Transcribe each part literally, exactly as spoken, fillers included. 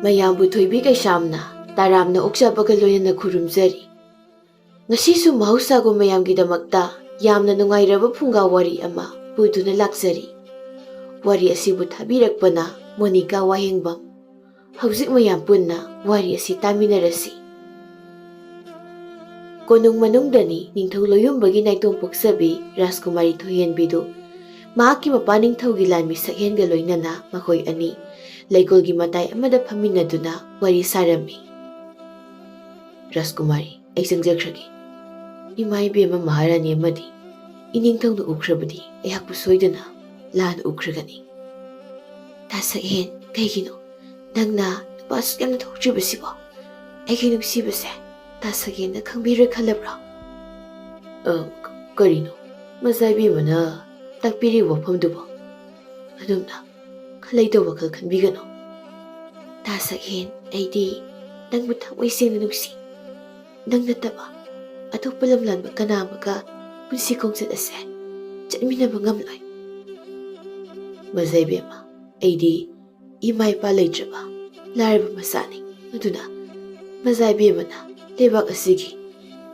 ꯃꯌꯥꯝꯕꯨ ꯊꯣꯏꯕꯤ ꯀꯩꯁꯥꯝꯅ ꯇꯔꯥꯝꯅ ꯑꯣꯛꯆꯕꯒ ꯂꯣꯏꯅꯅ ꯈꯨꯔꯨꯝꯖꯔꯤ꯫ ꯉꯁꯤꯁꯨ ꯃꯍꯧꯁꯥꯒꯨꯝ ꯃꯌꯥꯝꯒꯤꯗꯃꯛꯇ ꯌꯥꯝꯅ ꯅꯨꯡꯉꯥꯏꯔꯕ ꯐꯨꯡꯒꯥ ꯋꯥꯔꯤ ꯑꯃ ꯄꯨꯗꯨꯅ ꯂꯥꯛꯆꯔꯤ꯫ ꯋꯥꯔꯤ ꯑꯁꯤꯕꯨ ꯊꯥꯕꯤꯔꯛꯄꯅ ꯃꯣꯅꯤꯀꯥ ꯋꯥꯍꯦꯡꯕꯝ꯫ ꯍꯧꯖꯤꯛ ꯃꯌꯥꯝ ꯄꯨꯟꯅ ꯋꯥꯔꯤ ꯑꯁꯤ ꯇꯥꯃꯤꯟꯅꯔꯁꯤ꯫ ꯀꯣꯅꯨꯡ ꯃꯅꯨꯡꯗꯅꯤ ꯅꯤꯡꯊꯧ ꯂꯣꯌꯨꯝꯕꯒꯤ ꯅꯥꯏꯇꯣꯝ ꯄꯣꯛꯆꯕꯤ ꯔꯥꯖꯀꯨꯃꯥꯔꯤ ꯊꯣꯏꯍꯦꯟꯕꯤꯗꯨ ꯃꯍꯥꯛꯀꯤ ꯃꯄꯥ ꯅꯤꯡꯊꯧꯒꯤ ꯂꯥꯟꯃꯤ ꯁꯛꯍꯦꯟꯒ ꯂꯣꯏꯅꯅ ꯃꯈꯣꯏ ꯑꯅꯤ ꯂꯩꯀꯣꯜꯒꯤ ꯃꯇꯥꯏ ꯑꯃꯗ ꯐꯝꯃꯤꯟꯅꯗꯨꯅ ꯋꯥꯔꯤ ꯁꯥꯔꯝꯃꯤ꯫ "ꯔꯥꯖꯀꯨꯃꯥꯔꯤ, ꯑꯩ ꯆꯪꯖꯈ꯭ꯔꯒꯦ꯫ ꯏꯃꯥ ꯏꯕꯦꯝꯃ ꯃꯍꯥꯔꯥꯅꯤ ꯑꯃꯗꯤ ꯏꯅꯤꯡꯊꯧꯅ ꯎꯈ꯭ꯔꯕꯗꯤ ꯑꯩꯍꯥꯛꯄꯨ ꯁꯣꯏꯗꯅ ꯂꯥꯟꯅ ꯎꯈ꯭ꯔꯒꯅꯤ꯫" "ꯇꯥ ꯁꯛꯍꯦꯟ, ꯀꯩꯒꯤꯅꯣ ꯅꯪꯅ ꯅꯨꯄꯥ ꯑꯁꯨꯛ ꯌꯥꯝꯅ ꯊꯣꯛꯇ꯭ꯔꯤꯕꯁꯤꯕꯣ? ꯑꯩꯒꯤ ꯅꯨꯡꯁꯤꯕꯁꯦ ꯇꯥ ꯁꯛꯍꯦꯟꯅ ꯈꯪꯕꯤꯔꯣꯏ ꯈꯜꯂꯕ꯭ꯔꯣ?" "ꯑ, ꯀ-, ꯀꯔꯤꯅꯣ ꯃꯖꯥ ꯏꯕꯦꯝꯃꯅ ꯇꯥꯛꯄꯤꯔꯤꯕ ꯋꯥꯐꯝꯗꯨꯕꯣ? ꯑꯗꯣꯝꯅ ꯈꯜꯂꯩꯗ ꯋꯥꯈꯜ ꯈꯟꯕꯤꯒꯅꯨ꯫ ꯇꯥ ꯁꯛꯍꯦꯟ, ꯑꯩꯗꯤ ꯅꯪꯕꯨ ꯊꯃꯣꯏ ꯁꯦꯡꯅ ꯅꯨꯡꯁꯤ꯫ ꯅꯪ ꯅꯠꯇꯕ ꯑꯇꯣꯞꯄ ꯂꯝꯂꯥꯟꯕ ꯀꯅꯥ ꯑꯃꯒ ꯄꯨꯟꯁꯤ ꯈꯣꯡꯆꯠ ꯑꯁꯦ ꯆꯠꯃꯤꯟꯅꯕ ꯉꯝꯂꯣꯏ꯫" "ꯃꯖꯥ ꯏꯕꯦꯝꯃ, ꯑꯩꯗꯤ ꯏꯃꯥ ꯏꯄꯥ ꯂꯩꯇ꯭ꯔꯕ ꯂꯥꯏꯔꯕ ꯃꯆꯥꯅꯤ꯫ ꯑꯗꯨꯅ ꯃꯖꯥ ꯏꯕꯦꯝꯃꯅ ꯂꯩꯕꯥꯛ ꯑꯁꯤꯒꯤ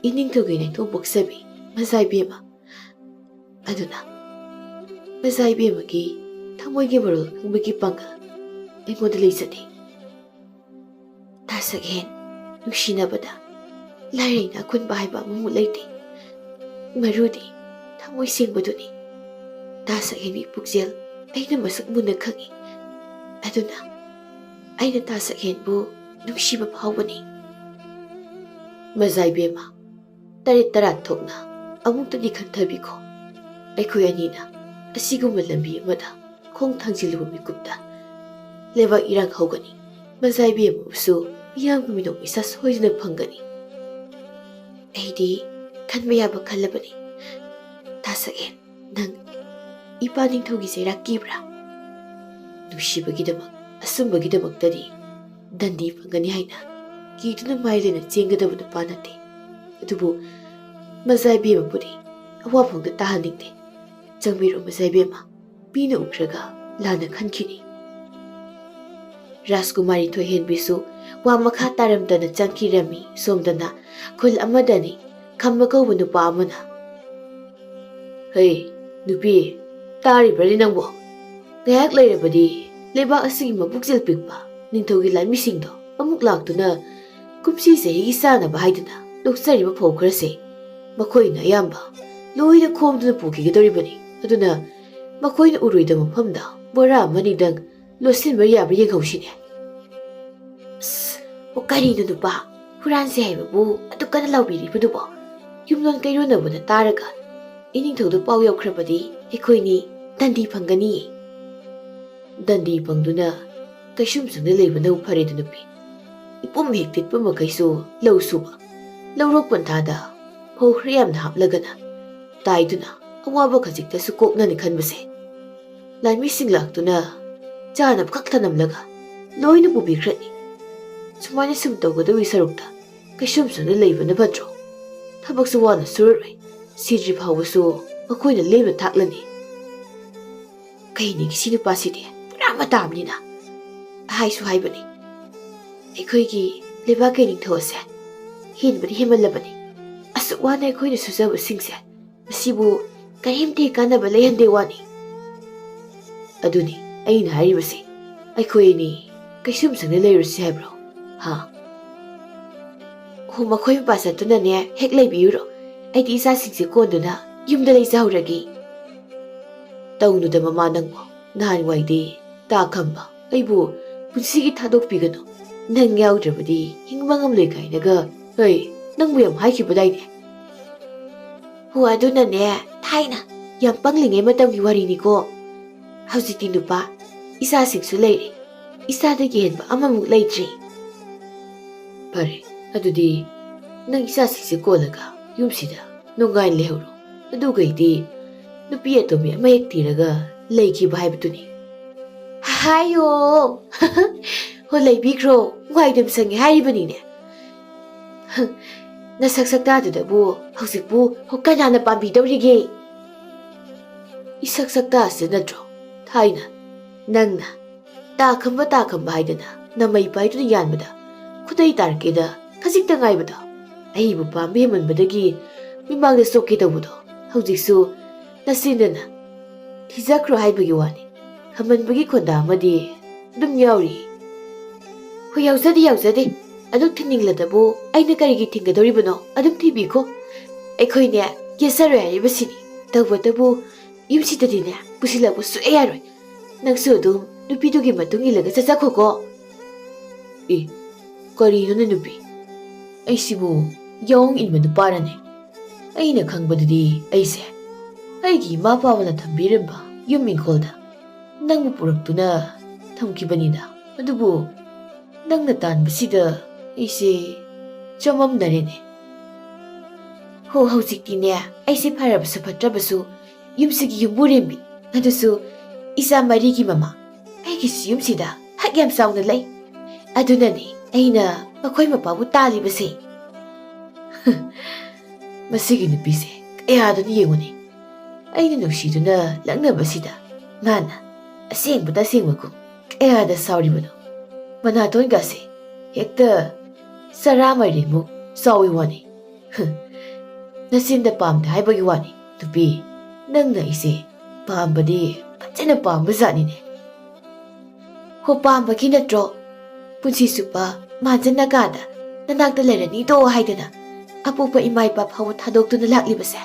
ꯏꯅꯤꯡꯊꯧꯒꯤ ꯅꯥꯏꯇꯣꯝ ꯄꯣꯛꯆꯕꯤ ꯃꯖꯥ ꯏꯕꯦꯝꯃ꯫ ꯑꯗꯨꯅ ꯃꯖꯥ ꯏꯕꯦꯝꯃꯒꯤ ꯊꯃꯣꯏꯒꯤ ꯃꯔꯣꯜ ꯈꯪꯕꯒꯤ ꯄꯥꯡꯒꯜ ꯑꯩꯉꯣꯟꯗ ꯂꯩꯖꯗꯦ꯫ ꯇꯥ ꯁꯛꯍꯦꯟ, ꯅꯨꯡꯁꯤꯅꯕꯗ ꯂꯥꯏꯔꯩꯅ ꯑꯀꯨꯟꯕ ꯍꯥꯏꯕ ꯑꯃꯃꯨꯛ ꯂꯩꯇꯦ꯫ ꯃꯔꯨꯗꯤ ꯊꯃꯣꯏ ꯁꯦꯡꯕꯗꯨꯅꯤ꯫ ꯇꯥ ꯁꯛꯍꯦꯟꯒꯤ ꯄꯨꯛꯆꯦꯜ ꯑꯩꯅ ꯃꯁꯛ ꯃꯨꯟꯅ ꯈꯪꯏ꯫ ꯑꯗꯨꯅ ꯑꯩꯅ ꯇꯥ ꯁꯛꯍꯦꯟꯕꯨ ꯅꯨꯡꯁꯤꯕ ꯐꯥꯎꯕꯅꯤ꯫" "ꯃꯖꯥ ꯏꯕꯦꯝꯃ, ꯇꯔꯦꯠ ꯇꯔꯥ ꯊꯣꯛꯅ ꯑꯃꯨꯛꯇꯗꯤ ꯈꯟꯊꯕꯤꯈꯣ꯫ ꯑꯩꯈꯣꯏ ꯑꯅꯤꯅ ꯑꯁꯤꯒꯨꯝꯕ ꯂꯝꯕꯤ ꯑꯃꯗ ꯈꯣꯡ ꯊꯥꯡꯖꯤꯜꯂꯨꯕ ꯃꯤꯀꯨꯞꯇ ꯂꯩꯕꯥꯛ ꯏꯔꯥꯡ ꯍꯧꯒꯅꯤ꯫ ꯃꯖꯥ ꯏꯕꯦꯝꯃꯕꯨꯁꯨ ꯃꯤꯌꯥꯝꯒꯤ ꯃꯤꯅꯣꯛ ꯃꯩꯁꯥ ꯁꯣꯏꯗꯅ ꯐꯪꯒꯅꯤ꯫ ꯑꯩꯗꯤ ꯈꯟꯕ ꯌꯥꯕ ꯈꯜꯂꯕꯅꯤ꯫ ꯇꯥ ꯁꯛꯍꯦꯟ, ꯅꯪ ꯏꯄꯥ ꯅꯤꯡꯊꯧꯒꯤ ꯆꯩꯔꯥꯛ ꯀꯤꯕ꯭ꯔꯥ? ꯅꯨꯡꯁꯤꯕꯒꯤꯗꯃꯛ, ꯑꯆꯨꯝꯕꯒꯤꯗꯃꯛꯇꯗꯤ ꯗꯟꯗꯤ ꯐꯪꯒꯅꯤ ꯍꯥꯏꯅ ꯀꯤꯗꯨꯅ ꯃꯥꯏ ꯂꯩꯅ ꯆꯦꯟꯒꯗꯕ ꯅꯨꯄꯥ ꯅꯠꯇꯦ꯫ ꯑꯗꯨꯕꯨ ꯃꯖꯥ ꯏꯕꯦꯝꯃꯕꯨꯗꯤ ꯑꯋꯥꯐꯝꯗ ꯇꯥꯍꯟꯅꯤꯡꯗꯦ꯫ ꯆꯪꯕꯤꯔꯣ ꯃꯖꯥ ꯏꯕꯦꯝꯃ, ꯃꯤꯅ ꯎꯈ꯭ꯔꯒ ꯂꯥꯟꯅ ꯈꯟꯈꯤꯅꯤ꯫" ꯔꯥꯖꯀꯨꯃꯥꯔꯤ ꯊꯣꯏꯍꯦꯟꯕꯤꯁꯨ ꯋꯥ ꯃꯈꯥ ꯇꯥꯔꯝꯗꯅ ꯆꯪꯈꯤꯔꯝꯃꯤ꯫ ꯁꯣꯝꯗꯅ ꯈꯨꯜ ꯑꯃꯗꯅꯤ ꯈꯝꯕ ꯀꯧꯕ ꯅꯨꯄꯥ ꯑꯃꯅ, "ꯍꯩ, ꯅꯨꯄꯤ, ꯇꯥꯔꯤꯕ꯭ꯔꯅꯦ ꯅꯪꯕꯣ? ꯉꯥꯏꯍꯥꯛ ꯂꯩꯔꯕꯗꯤ ꯂꯩꯕꯥꯛ ꯑꯁꯤꯒꯤ ꯃꯄꯨꯛꯆꯦꯜ ꯄꯤꯛꯄ ꯅꯤꯡꯊꯧꯒꯤ ꯂꯥꯟꯃꯤꯁꯤꯡꯗꯣ ꯑꯃꯨꯛ ꯂꯥꯛꯇꯨꯅ ꯀꯨꯝꯁꯤ ꯆꯍꯤꯒꯤ ꯆꯥꯅꯕ ꯍꯥꯏꯗꯨꯅ ꯂꯣꯛꯆꯔꯤꯕ ꯐꯧ ꯈꯔꯁꯦ ꯃꯈꯣꯏꯅ ꯑꯌꯥꯝꯕ ꯂꯣꯏꯅ ꯈꯣꯝꯗꯨꯅ ꯄꯨꯈꯤꯒꯗꯧꯔꯤꯕꯅꯤ꯫ ꯑꯗꯨꯅ ꯃꯈꯣꯏꯅ ꯎꯔꯣꯏꯗꯕ ꯃꯐꯝꯗ ꯕꯣꯔꯥ ꯑꯃꯅꯤꯗꯪ ꯂꯣꯠꯁꯤꯟꯕ ꯌꯥꯕ꯭ꯔꯥ ꯌꯦꯡꯍꯧꯁꯤꯅꯦ꯫" "ꯑꯁ, ꯑꯣ, ꯀꯔꯤꯅꯣ ꯅꯨꯄꯥ, ꯍꯨꯔꯥꯟꯁꯦ ꯍꯥꯏꯕꯕꯨ ꯑꯗꯨ ꯀꯟꯅ ꯂꯥꯎꯕꯤꯔꯤꯕꯗꯨꯕꯣ? ꯌꯨꯝꯂꯣꯟ ꯀꯩꯔꯣꯟꯅꯕꯅ ꯇꯥꯔꯒ ꯏꯅꯤꯡꯊꯧꯗ ꯄꯥꯎ ꯌꯧꯈ꯭ꯔꯕꯗꯤ ꯑꯩꯈꯣꯏꯅꯤ ꯗꯟꯗꯤ ꯐꯪꯒꯅꯤꯌꯦ꯫" "ꯗꯟꯗꯤ ꯐꯪꯗꯨꯅ ꯀꯩꯁꯨꯝꯁꯪꯗ ꯂꯩꯕꯅꯕꯨ ꯐꯔꯦꯗ ꯅꯨꯄꯤ꯫ ꯏꯄꯨꯝ ꯍꯦꯛ ꯇꯤꯠꯄ ꯃꯈꯩꯁꯨ ꯂꯧ ꯁꯨꯕ, ꯂꯧꯔꯣꯛ ꯄꯟꯊꯥꯗ ꯐꯧ ꯈꯔ ꯌꯥꯝꯅ ꯍꯥꯞꯂꯒꯅ ꯇꯥꯏꯗꯨꯅ ꯑꯋꯥꯕ ꯈꯖꯤꯛꯇꯁꯨ ꯀꯣꯛꯅꯅꯤ ꯈꯟꯕꯁꯦ꯫ ꯂꯥꯟꯃꯤꯁꯤꯡ ꯂꯥꯛꯇꯨꯅ ꯆꯥꯅꯕ ꯈꯛꯇ ꯅꯝꯂꯒ ꯂꯣꯏꯅ ꯄꯨꯕꯤꯈ꯭ꯔꯅꯤ꯫ ꯁꯨꯃꯥꯏꯅ ꯁꯨꯝ ꯇꯧꯒꯗꯧꯔꯤ ꯁꯔꯨꯛꯇ ꯀꯩꯁꯨꯝꯁꯪꯗ ꯂꯩꯕꯅ ꯐꯠꯇ꯭ꯔꯣ? ꯊꯕꯛꯁꯨ ꯋꯥꯅ ꯁꯨꯔꯔꯣꯏ, ꯁꯤꯗ꯭ꯔꯤ ꯐꯥꯎꯕꯁꯨ ꯃꯈꯣꯏꯅ ꯂꯦꯝꯅ ꯊꯥꯛꯂꯅꯤ꯫" "ꯀꯩꯅꯤꯒꯤ ꯁꯤ ꯅꯨꯄꯥꯁꯤꯗꯤ ꯄꯨꯔꯥ ꯃꯇꯥ ꯑꯃꯅꯤꯅ꯫ ꯍꯥꯏꯁꯨ ꯍꯥꯏꯕꯅꯤ, ꯑꯩꯈꯣꯏꯒꯤ ꯂꯩꯕꯥꯛꯀꯤ ꯅꯤꯡꯊꯧ ꯑꯁꯦ ꯍꯦꯟꯕꯗꯤ ꯍꯦꯟꯃꯜꯂꯕꯅꯤ꯫ ꯑꯁꯨꯛ ꯋꯥꯅ ꯑꯩꯈꯣꯏꯅ ꯁꯨꯖꯕꯁꯤꯡꯁꯦ ꯃꯁꯤꯕꯨ ꯀꯔꯤꯝꯇ ꯀꯥꯟꯅꯕ ꯂꯩꯍꯟꯗꯦ ꯋꯥꯅꯤ꯫" "ꯑꯗꯨꯅꯤ ꯑꯩꯅ ꯍꯥꯏꯔꯤꯕꯁꯦ, ꯑꯩꯈꯣꯏ ꯑꯅꯤ ꯀꯩꯁꯨꯝꯁꯪꯗ ꯂꯩꯔꯨꯁꯤ ꯍꯥꯏꯕ꯭ꯔꯣ? ꯍꯥ?" "ꯍꯣ, ꯃꯈꯣꯏ ꯃꯄꯥ ꯆꯠꯇꯨꯅꯅꯦ ꯍꯦꯛ ꯂꯩꯕꯤꯔꯨꯔꯣ꯫ ꯑꯩꯗꯤ ꯏꯆꯥꯁꯤꯡꯁꯦ ꯀꯣꯟꯗꯨꯅ ꯌꯨꯝꯗ ꯂꯩꯖꯍꯧꯔꯒꯦ꯫" "ꯇꯧꯅꯨꯗ ꯃꯃꯥ ꯅꯪꯕꯨ, ꯅꯍꯥꯟꯋꯥꯏꯗꯤ ꯇꯥ ꯈꯝꯕ ꯑꯩꯕꯨ ꯄꯨꯟꯁꯤꯒꯤ ꯊꯥꯗꯣꯛꯄꯤꯒꯅꯨ, ꯅꯪ ꯌꯥꯎꯗ꯭ꯔꯕꯗꯤ ꯍꯤꯡꯕ ꯉꯝꯂꯣꯏ ꯀꯥꯏꯅꯒ, ꯍꯩ, ꯅꯪꯕꯨ ꯌꯥꯝ ꯍꯥꯏꯈꯤꯕꯗꯥꯏꯅꯦ?" "ꯍꯣ, ꯑꯗꯨꯅꯅꯦ ꯊꯥꯏꯅ ꯌꯥꯝ ꯄꯪꯂꯤꯉꯩ ꯃꯇꯝꯒꯤ ꯋꯥꯔꯤꯅꯤꯀꯣ꯫ ꯍꯧꯖꯤꯛꯇꯤ ꯅꯨꯄꯥ, ꯏꯆꯥꯁꯤꯡꯁꯨ ꯂꯩꯔꯦ, ꯏꯆꯥꯗꯒꯤ ꯍꯦꯟꯕ ꯑꯃꯃꯨꯛ ꯂꯩꯇ꯭ꯔꯤ꯫" "ꯐꯔꯦ, ꯑꯗꯨꯗꯤ ꯅꯪ ꯏꯆꯥꯁꯤꯡꯁꯦ ꯀꯣꯜꯂꯒ ꯌꯨꯝꯁꯤꯗ ꯅꯨꯡꯉꯥꯏꯅ ꯂꯩꯍꯧꯔꯣ꯫ ꯑꯗꯨꯒꯩꯗꯤ ꯅꯨꯄꯤ ꯑꯇꯣꯝꯕꯤ ꯑꯃ ꯍꯦꯛ ꯊꯤꯔꯒ ꯂꯩꯈꯤꯕ ꯍꯥꯏꯕꯗꯨꯅꯤ꯫" "ꯍꯥꯏꯌꯣ꯫" "ꯍꯣ, ꯂꯩꯕꯤꯈ꯭ꯔꯣ, ꯅꯨꯡꯉꯥꯏꯇꯕ ꯁꯪꯉꯦ ꯍꯥꯏꯔꯤꯕꯅꯤꯅꯦ꯫" "ꯅꯁꯛ ꯁꯛꯇꯥꯗꯨꯗꯕꯨ ꯍꯧꯖꯤꯛꯄꯨ ꯀꯅꯥꯅ ꯄꯥꯝꯕꯤꯗꯧꯔꯤꯒꯦ?" "ꯏꯁꯛ ꯁꯛꯇꯥꯁꯤ ꯅꯠꯇ꯭ꯔꯣ ꯊꯥꯏꯅ ꯅꯪꯅ ꯇꯥ ꯈꯝꯕ ꯇꯥ ꯈꯝꯕ ꯍꯥꯏꯗꯅ ꯅꯃꯩ ꯄꯥꯏꯗꯨꯅ ꯌꯥꯟꯕꯗ ꯈꯨꯗꯩ ꯇꯥꯔꯛꯀꯦꯗ ꯈꯖꯤꯛꯇ ꯉꯥꯏꯕꯗꯣ, ꯑꯍꯩꯕ ꯄꯥꯝꯕ ꯍꯦꯟꯃꯟꯕꯗꯒꯤ ꯃꯤꯃꯥꯡꯗ ꯆꯣꯛꯀꯦ ꯇꯧꯕꯗꯣ, ꯍꯧꯖꯤꯛꯁꯨ ꯅꯆꯤꯟꯗꯅ ꯊꯤꯖꯈ꯭ꯔꯣ ꯍꯥꯏꯕꯒꯤ ꯋꯥꯅꯤ꯫ ꯈꯝꯍꯟꯕꯒꯤ ꯈꯣꯟꯗꯥ ꯑꯃꯗꯤ ꯑꯗꯨꯝ ꯌꯥꯎꯔꯤ꯫ ꯍꯣꯏ, ꯌꯥꯎꯖꯗꯦ, ꯌꯥꯎꯖꯗꯦ꯫ ꯑꯗꯨꯛ ꯊꯤꯟꯅꯤꯡꯂꯗꯕꯨ ꯑꯩꯅ ꯀꯔꯤꯒꯤ ꯊꯤꯡꯒꯗꯧꯔꯤꯕꯅꯣ? ꯑꯗꯨꯝ ꯊꯤꯕꯤꯈꯣ꯫ ꯑꯩꯈꯣꯏꯅꯦ, ꯀꯦꯁꯔꯣꯏ ꯍꯥꯏꯔꯤꯕꯁꯤꯅꯤ꯫ ꯇꯧꯕꯇꯕꯨ ꯌꯨꯝꯁꯤꯗꯕꯨ ꯁꯨꯛꯌꯥ ꯌꯥꯔꯣꯏ꯫ ꯅꯪꯁꯨ ꯑꯗꯨꯝ ꯅꯨꯄꯤꯗꯨꯒꯤ ꯃꯇꯨꯡ ꯏꯜꯂꯒ ꯆꯠꯆꯈꯣꯀꯣ꯫ ꯑꯦ, ꯀꯔꯤꯅꯣꯅꯦ ꯅꯨꯄꯤ? ꯑꯩꯁꯤꯕꯨ ꯌꯥꯑꯣꯡ ꯏꯟꯕ ꯅꯨꯄꯥꯔꯅꯦ? ꯑꯩꯅ ꯈꯪꯕꯗꯗꯤ ꯑꯩꯁꯦ ꯑꯩꯒꯤ ꯏꯃꯥ ꯄꯥꯕꯅ ꯊꯝꯕꯤꯔꯝꯕ ꯌꯨꯝ ꯏꯪꯈꯣꯜꯗ ꯅꯪꯕꯨ ꯄꯨꯔꯛꯇꯨꯅ ꯊꯝꯈꯤꯕꯅꯤꯗ꯫ ꯑꯗꯨꯕꯨ ꯅꯪꯅ ꯇꯥꯟꯕꯁꯤꯗ ꯑꯩꯁꯦ ꯆꯃꯝꯅꯔꯦꯅꯦ꯫ ꯍꯣ, ꯍꯧꯖꯤꯛꯇꯤꯅꯦ, ꯑꯩꯁꯦ ꯐꯔꯕꯁꯨ ꯐꯠꯇ꯭ꯔꯕꯁꯨ ꯌꯨꯝꯁꯤꯒꯤ ꯌꯨꯝꯕꯨꯔꯦꯝꯕꯤ, ꯑꯗꯨꯁꯨ ꯏꯆꯥ ꯃꯔꯤꯒꯤ ꯃꯃꯥ꯫ ꯑꯩꯒꯤꯁꯨ ꯌꯨꯝꯁꯤꯗ ꯍꯛ ꯌꯥꯝ ꯆꯥꯎꯅ ꯂꯩ꯫ ꯑꯗꯨꯅꯅꯦ ꯑꯩꯅ ꯃꯈꯣꯏ ꯃꯄꯥꯕꯨ ꯇꯥꯜꯂꯤꯕꯁꯦ꯫ ꯃꯁꯤꯒꯤ ꯅꯨꯄꯤꯁꯦ ꯀꯌꯥꯗꯅ ꯌꯦꯡꯉꯨꯅꯤ꯫ ꯑꯩꯅ ꯅꯨꯡꯁꯤꯗꯨꯅ ꯂꯛꯅꯕꯁꯤꯗ ꯃꯥꯅ ꯑꯁꯦꯡꯕ ꯇꯁꯦꯡꯕꯒꯨꯝ ꯀꯌꯥꯗ ꯁꯥꯎꯔꯤꯕꯅꯣ꯫ ꯃꯅꯥꯇꯣꯟꯒꯁꯦ ꯍꯦꯛꯇ ꯆꯔꯥ ꯃꯥꯏꯔꯦꯟꯃꯨꯛ ꯆꯥꯎꯏ ꯋꯥꯅꯤ꯫ ꯅꯆꯤꯟꯗ ꯄꯥꯝꯗꯦ ꯍꯥꯏꯕꯒꯤ ꯋꯥꯅꯤ꯫ ꯅꯨꯄꯤ, ꯅꯪꯅ ꯑꯩꯁꯦ ꯄꯥꯝꯕꯗꯤ ꯐꯖꯅ ꯄꯥꯝꯕ ꯖꯥꯠꯅꯤꯅꯦ꯫ ꯍꯣ, ꯄꯥꯝꯕꯒꯤ ꯅꯠꯇ꯭ꯔꯣ ꯄꯨꯟꯁꯤ ꯆꯨꯞꯄ ꯃꯥꯟꯖꯅ ꯀꯥꯗ ꯅꯅꯥꯛꯇ ꯂꯩꯔꯅꯤꯗꯣ ꯍꯥꯏꯗꯅ ꯑꯄꯣꯛꯄ ꯏꯃꯥ ꯏꯄꯥ ꯐꯥꯎꯕ ꯊꯥꯗꯣꯛꯇꯨꯅ ꯂꯥꯛꯂꯤꯕꯁꯦ?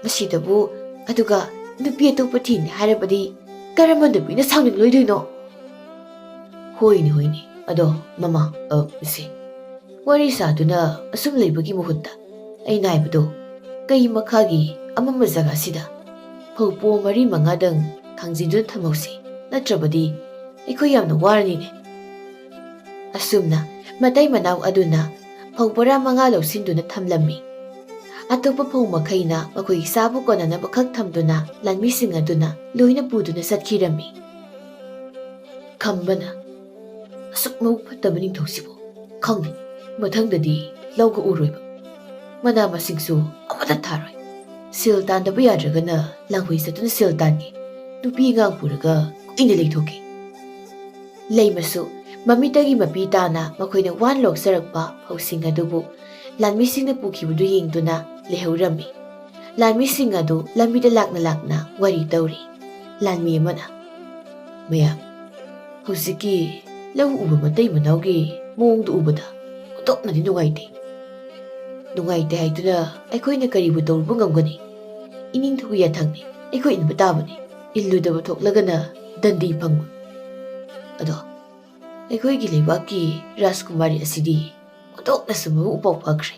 ꯃꯁꯤꯗꯕꯨ ꯑꯗꯨꯒ ꯅꯨꯄꯤ ꯑꯇꯣꯞꯄ ꯊꯤꯅꯤ ꯍꯥꯏꯔꯕꯗꯤ ꯀꯔꯝꯕ ꯅꯨꯄꯤꯅ ꯁꯥꯎꯅꯤꯡꯂꯣꯏꯗꯣꯏꯅꯣ? ꯍꯣꯏꯅꯦ, ꯍꯣꯏꯅꯦ꯫ ꯑꯗꯣ ꯃꯃꯥ, ꯑ, ꯁꯦ, ꯋꯥꯔꯤ ꯁꯥꯗꯨꯅ ꯑꯁꯨꯝ ꯂꯩꯕꯒꯤ ꯃꯍꯨꯠꯇ ꯑꯩꯅ ꯍꯥꯏꯕꯗꯣ, ꯀꯩ ꯃꯈꯥꯒꯤ ꯑꯃꯝꯕ ꯖꯒꯥꯁꯤꯗ ꯐꯧ ꯄꯣ ꯃꯔꯤ ꯃꯉꯥꯗꯪ ꯊꯥꯡꯖꯤꯟꯗꯨꯅ ꯊꯝꯍꯧꯁꯤ, ꯅꯠꯇ꯭ꯔꯕꯗꯤ ꯑꯩꯈꯣꯏ ꯌꯥꯝꯅ ꯋꯥꯔꯅꯤꯅꯦ꯫ ꯑꯁꯨꯝꯅ ꯃꯇꯩ ꯃꯅꯥꯎ ꯑꯗꯨꯅ ꯐꯧ ꯕꯣꯔꯥ ꯃꯉꯥ ꯂꯧꯁꯤꯟꯗꯨꯅ ꯊꯝꯂꯝꯃꯤ꯫ ꯑꯇꯣꯞꯄ ꯐꯧ ꯃꯈꯩꯅ ꯃꯈꯣꯏꯒꯤ ꯆꯥꯕ ꯀꯣꯟꯅꯅꯕ ꯈꯛ ꯊꯝꯗꯨꯅ ꯂꯥꯟꯃꯤꯁꯤꯡ ꯑꯗꯨꯅ ꯂꯣꯏꯅ ꯄꯨꯗꯨꯅ ꯆꯠꯈꯤꯔꯝꯃꯤ꯫ ꯈꯝꯕꯅ, "ꯑꯁꯨꯛ ꯃꯕꯨꯛ ꯐꯠꯇꯕ ꯅꯤꯡꯊꯧꯁꯤꯕꯨ ꯈꯪꯗꯦ, ꯃꯊꯪꯗꯗꯤ ꯂꯧꯒ ꯎꯔꯣꯏꯕ꯫ ꯃꯅꯥ ꯃꯁꯤꯡꯁꯨ ꯑꯃꯠꯇ ꯊꯥꯔꯣꯏ꯫ ꯁꯦꯜ ꯇꯥꯟꯗꯕ ꯌꯥꯗ꯭ꯔꯒꯅ ꯂꯥꯡꯐꯩ ꯆꯠꯇꯨꯅ ꯁꯦꯜ ꯇꯥꯟꯒꯦ꯫ ꯅꯨꯄꯤ ꯑꯉꯥꯡ ꯄꯨꯔꯒ ꯀꯨꯏꯅ ꯂꯩꯊꯣꯛꯀꯦ꯫" ꯂꯩꯃꯁꯨ ꯃꯃꯤꯠꯇꯒꯤ ꯃꯄꯤ ꯇꯥꯅ ꯃꯈꯣꯏꯅ ꯋꯥꯅ ꯂꯧꯆꯔꯛꯄ ꯐꯧꯁꯤꯡ ꯑꯗꯨꯕꯨ ꯂꯥꯟꯃꯤꯁꯤꯡꯅ ꯄꯨꯈꯤꯕꯗꯨ ꯌꯦꯡꯗꯨꯅ ꯂꯩꯍꯧꯔꯝꯃꯤ꯫ ꯂꯥꯟꯃꯤꯁꯤꯡ ꯑꯗꯨ ꯂꯝꯕꯤꯗ ꯂꯥꯛꯅ ꯂꯥꯛꯅ ꯋꯥꯔꯤ ꯇꯧꯔꯤ꯫ ꯂꯥꯟꯃꯤ ꯑꯃꯅ, "ꯃꯌꯥꯝ, ꯍꯧꯖꯤꯛꯀꯤ ꯂꯧ ꯎꯕ ꯃꯇꯩ ꯃꯅꯥꯎꯒꯤ ꯃꯑꯣꯡꯗꯨ ꯎꯕꯗ ꯑꯣꯟꯊꯣꯛꯅꯗꯤ ꯅꯨꯡꯉꯥꯏꯇꯦ꯫ ꯅꯨꯡꯉꯥꯏꯇꯦ ꯍꯥꯏꯗꯨꯅ ꯑꯩꯈꯣꯏꯅ ꯀꯔꯤꯕꯨ ꯇꯧꯔꯨꯕ ꯉꯝꯒꯅꯤ? ꯏꯅꯤꯡꯊꯧꯒꯤ ꯌꯥꯊꯪꯅꯤ, ꯑꯩꯈꯣꯏ ꯏꯟꯕ ꯇꯥꯕꯅꯤ꯫ ꯏꯜꯂꯨꯗꯕ ꯊꯣꯛꯂꯒꯅ ꯗꯟꯗꯤ ꯐꯪꯕ꯫ ꯑꯗꯣ ꯑꯩꯈꯣꯏꯒꯤ ꯂꯩꯕꯥꯛꯀꯤ ꯔꯥꯖꯀꯨꯃꯥꯔꯤ ꯑꯁꯤꯗꯤ ꯑꯣꯟꯊꯣꯛꯅꯁꯨ ꯃꯕꯨꯛ ꯃꯄꯥꯎ ꯐꯈ꯭ꯔꯦ꯫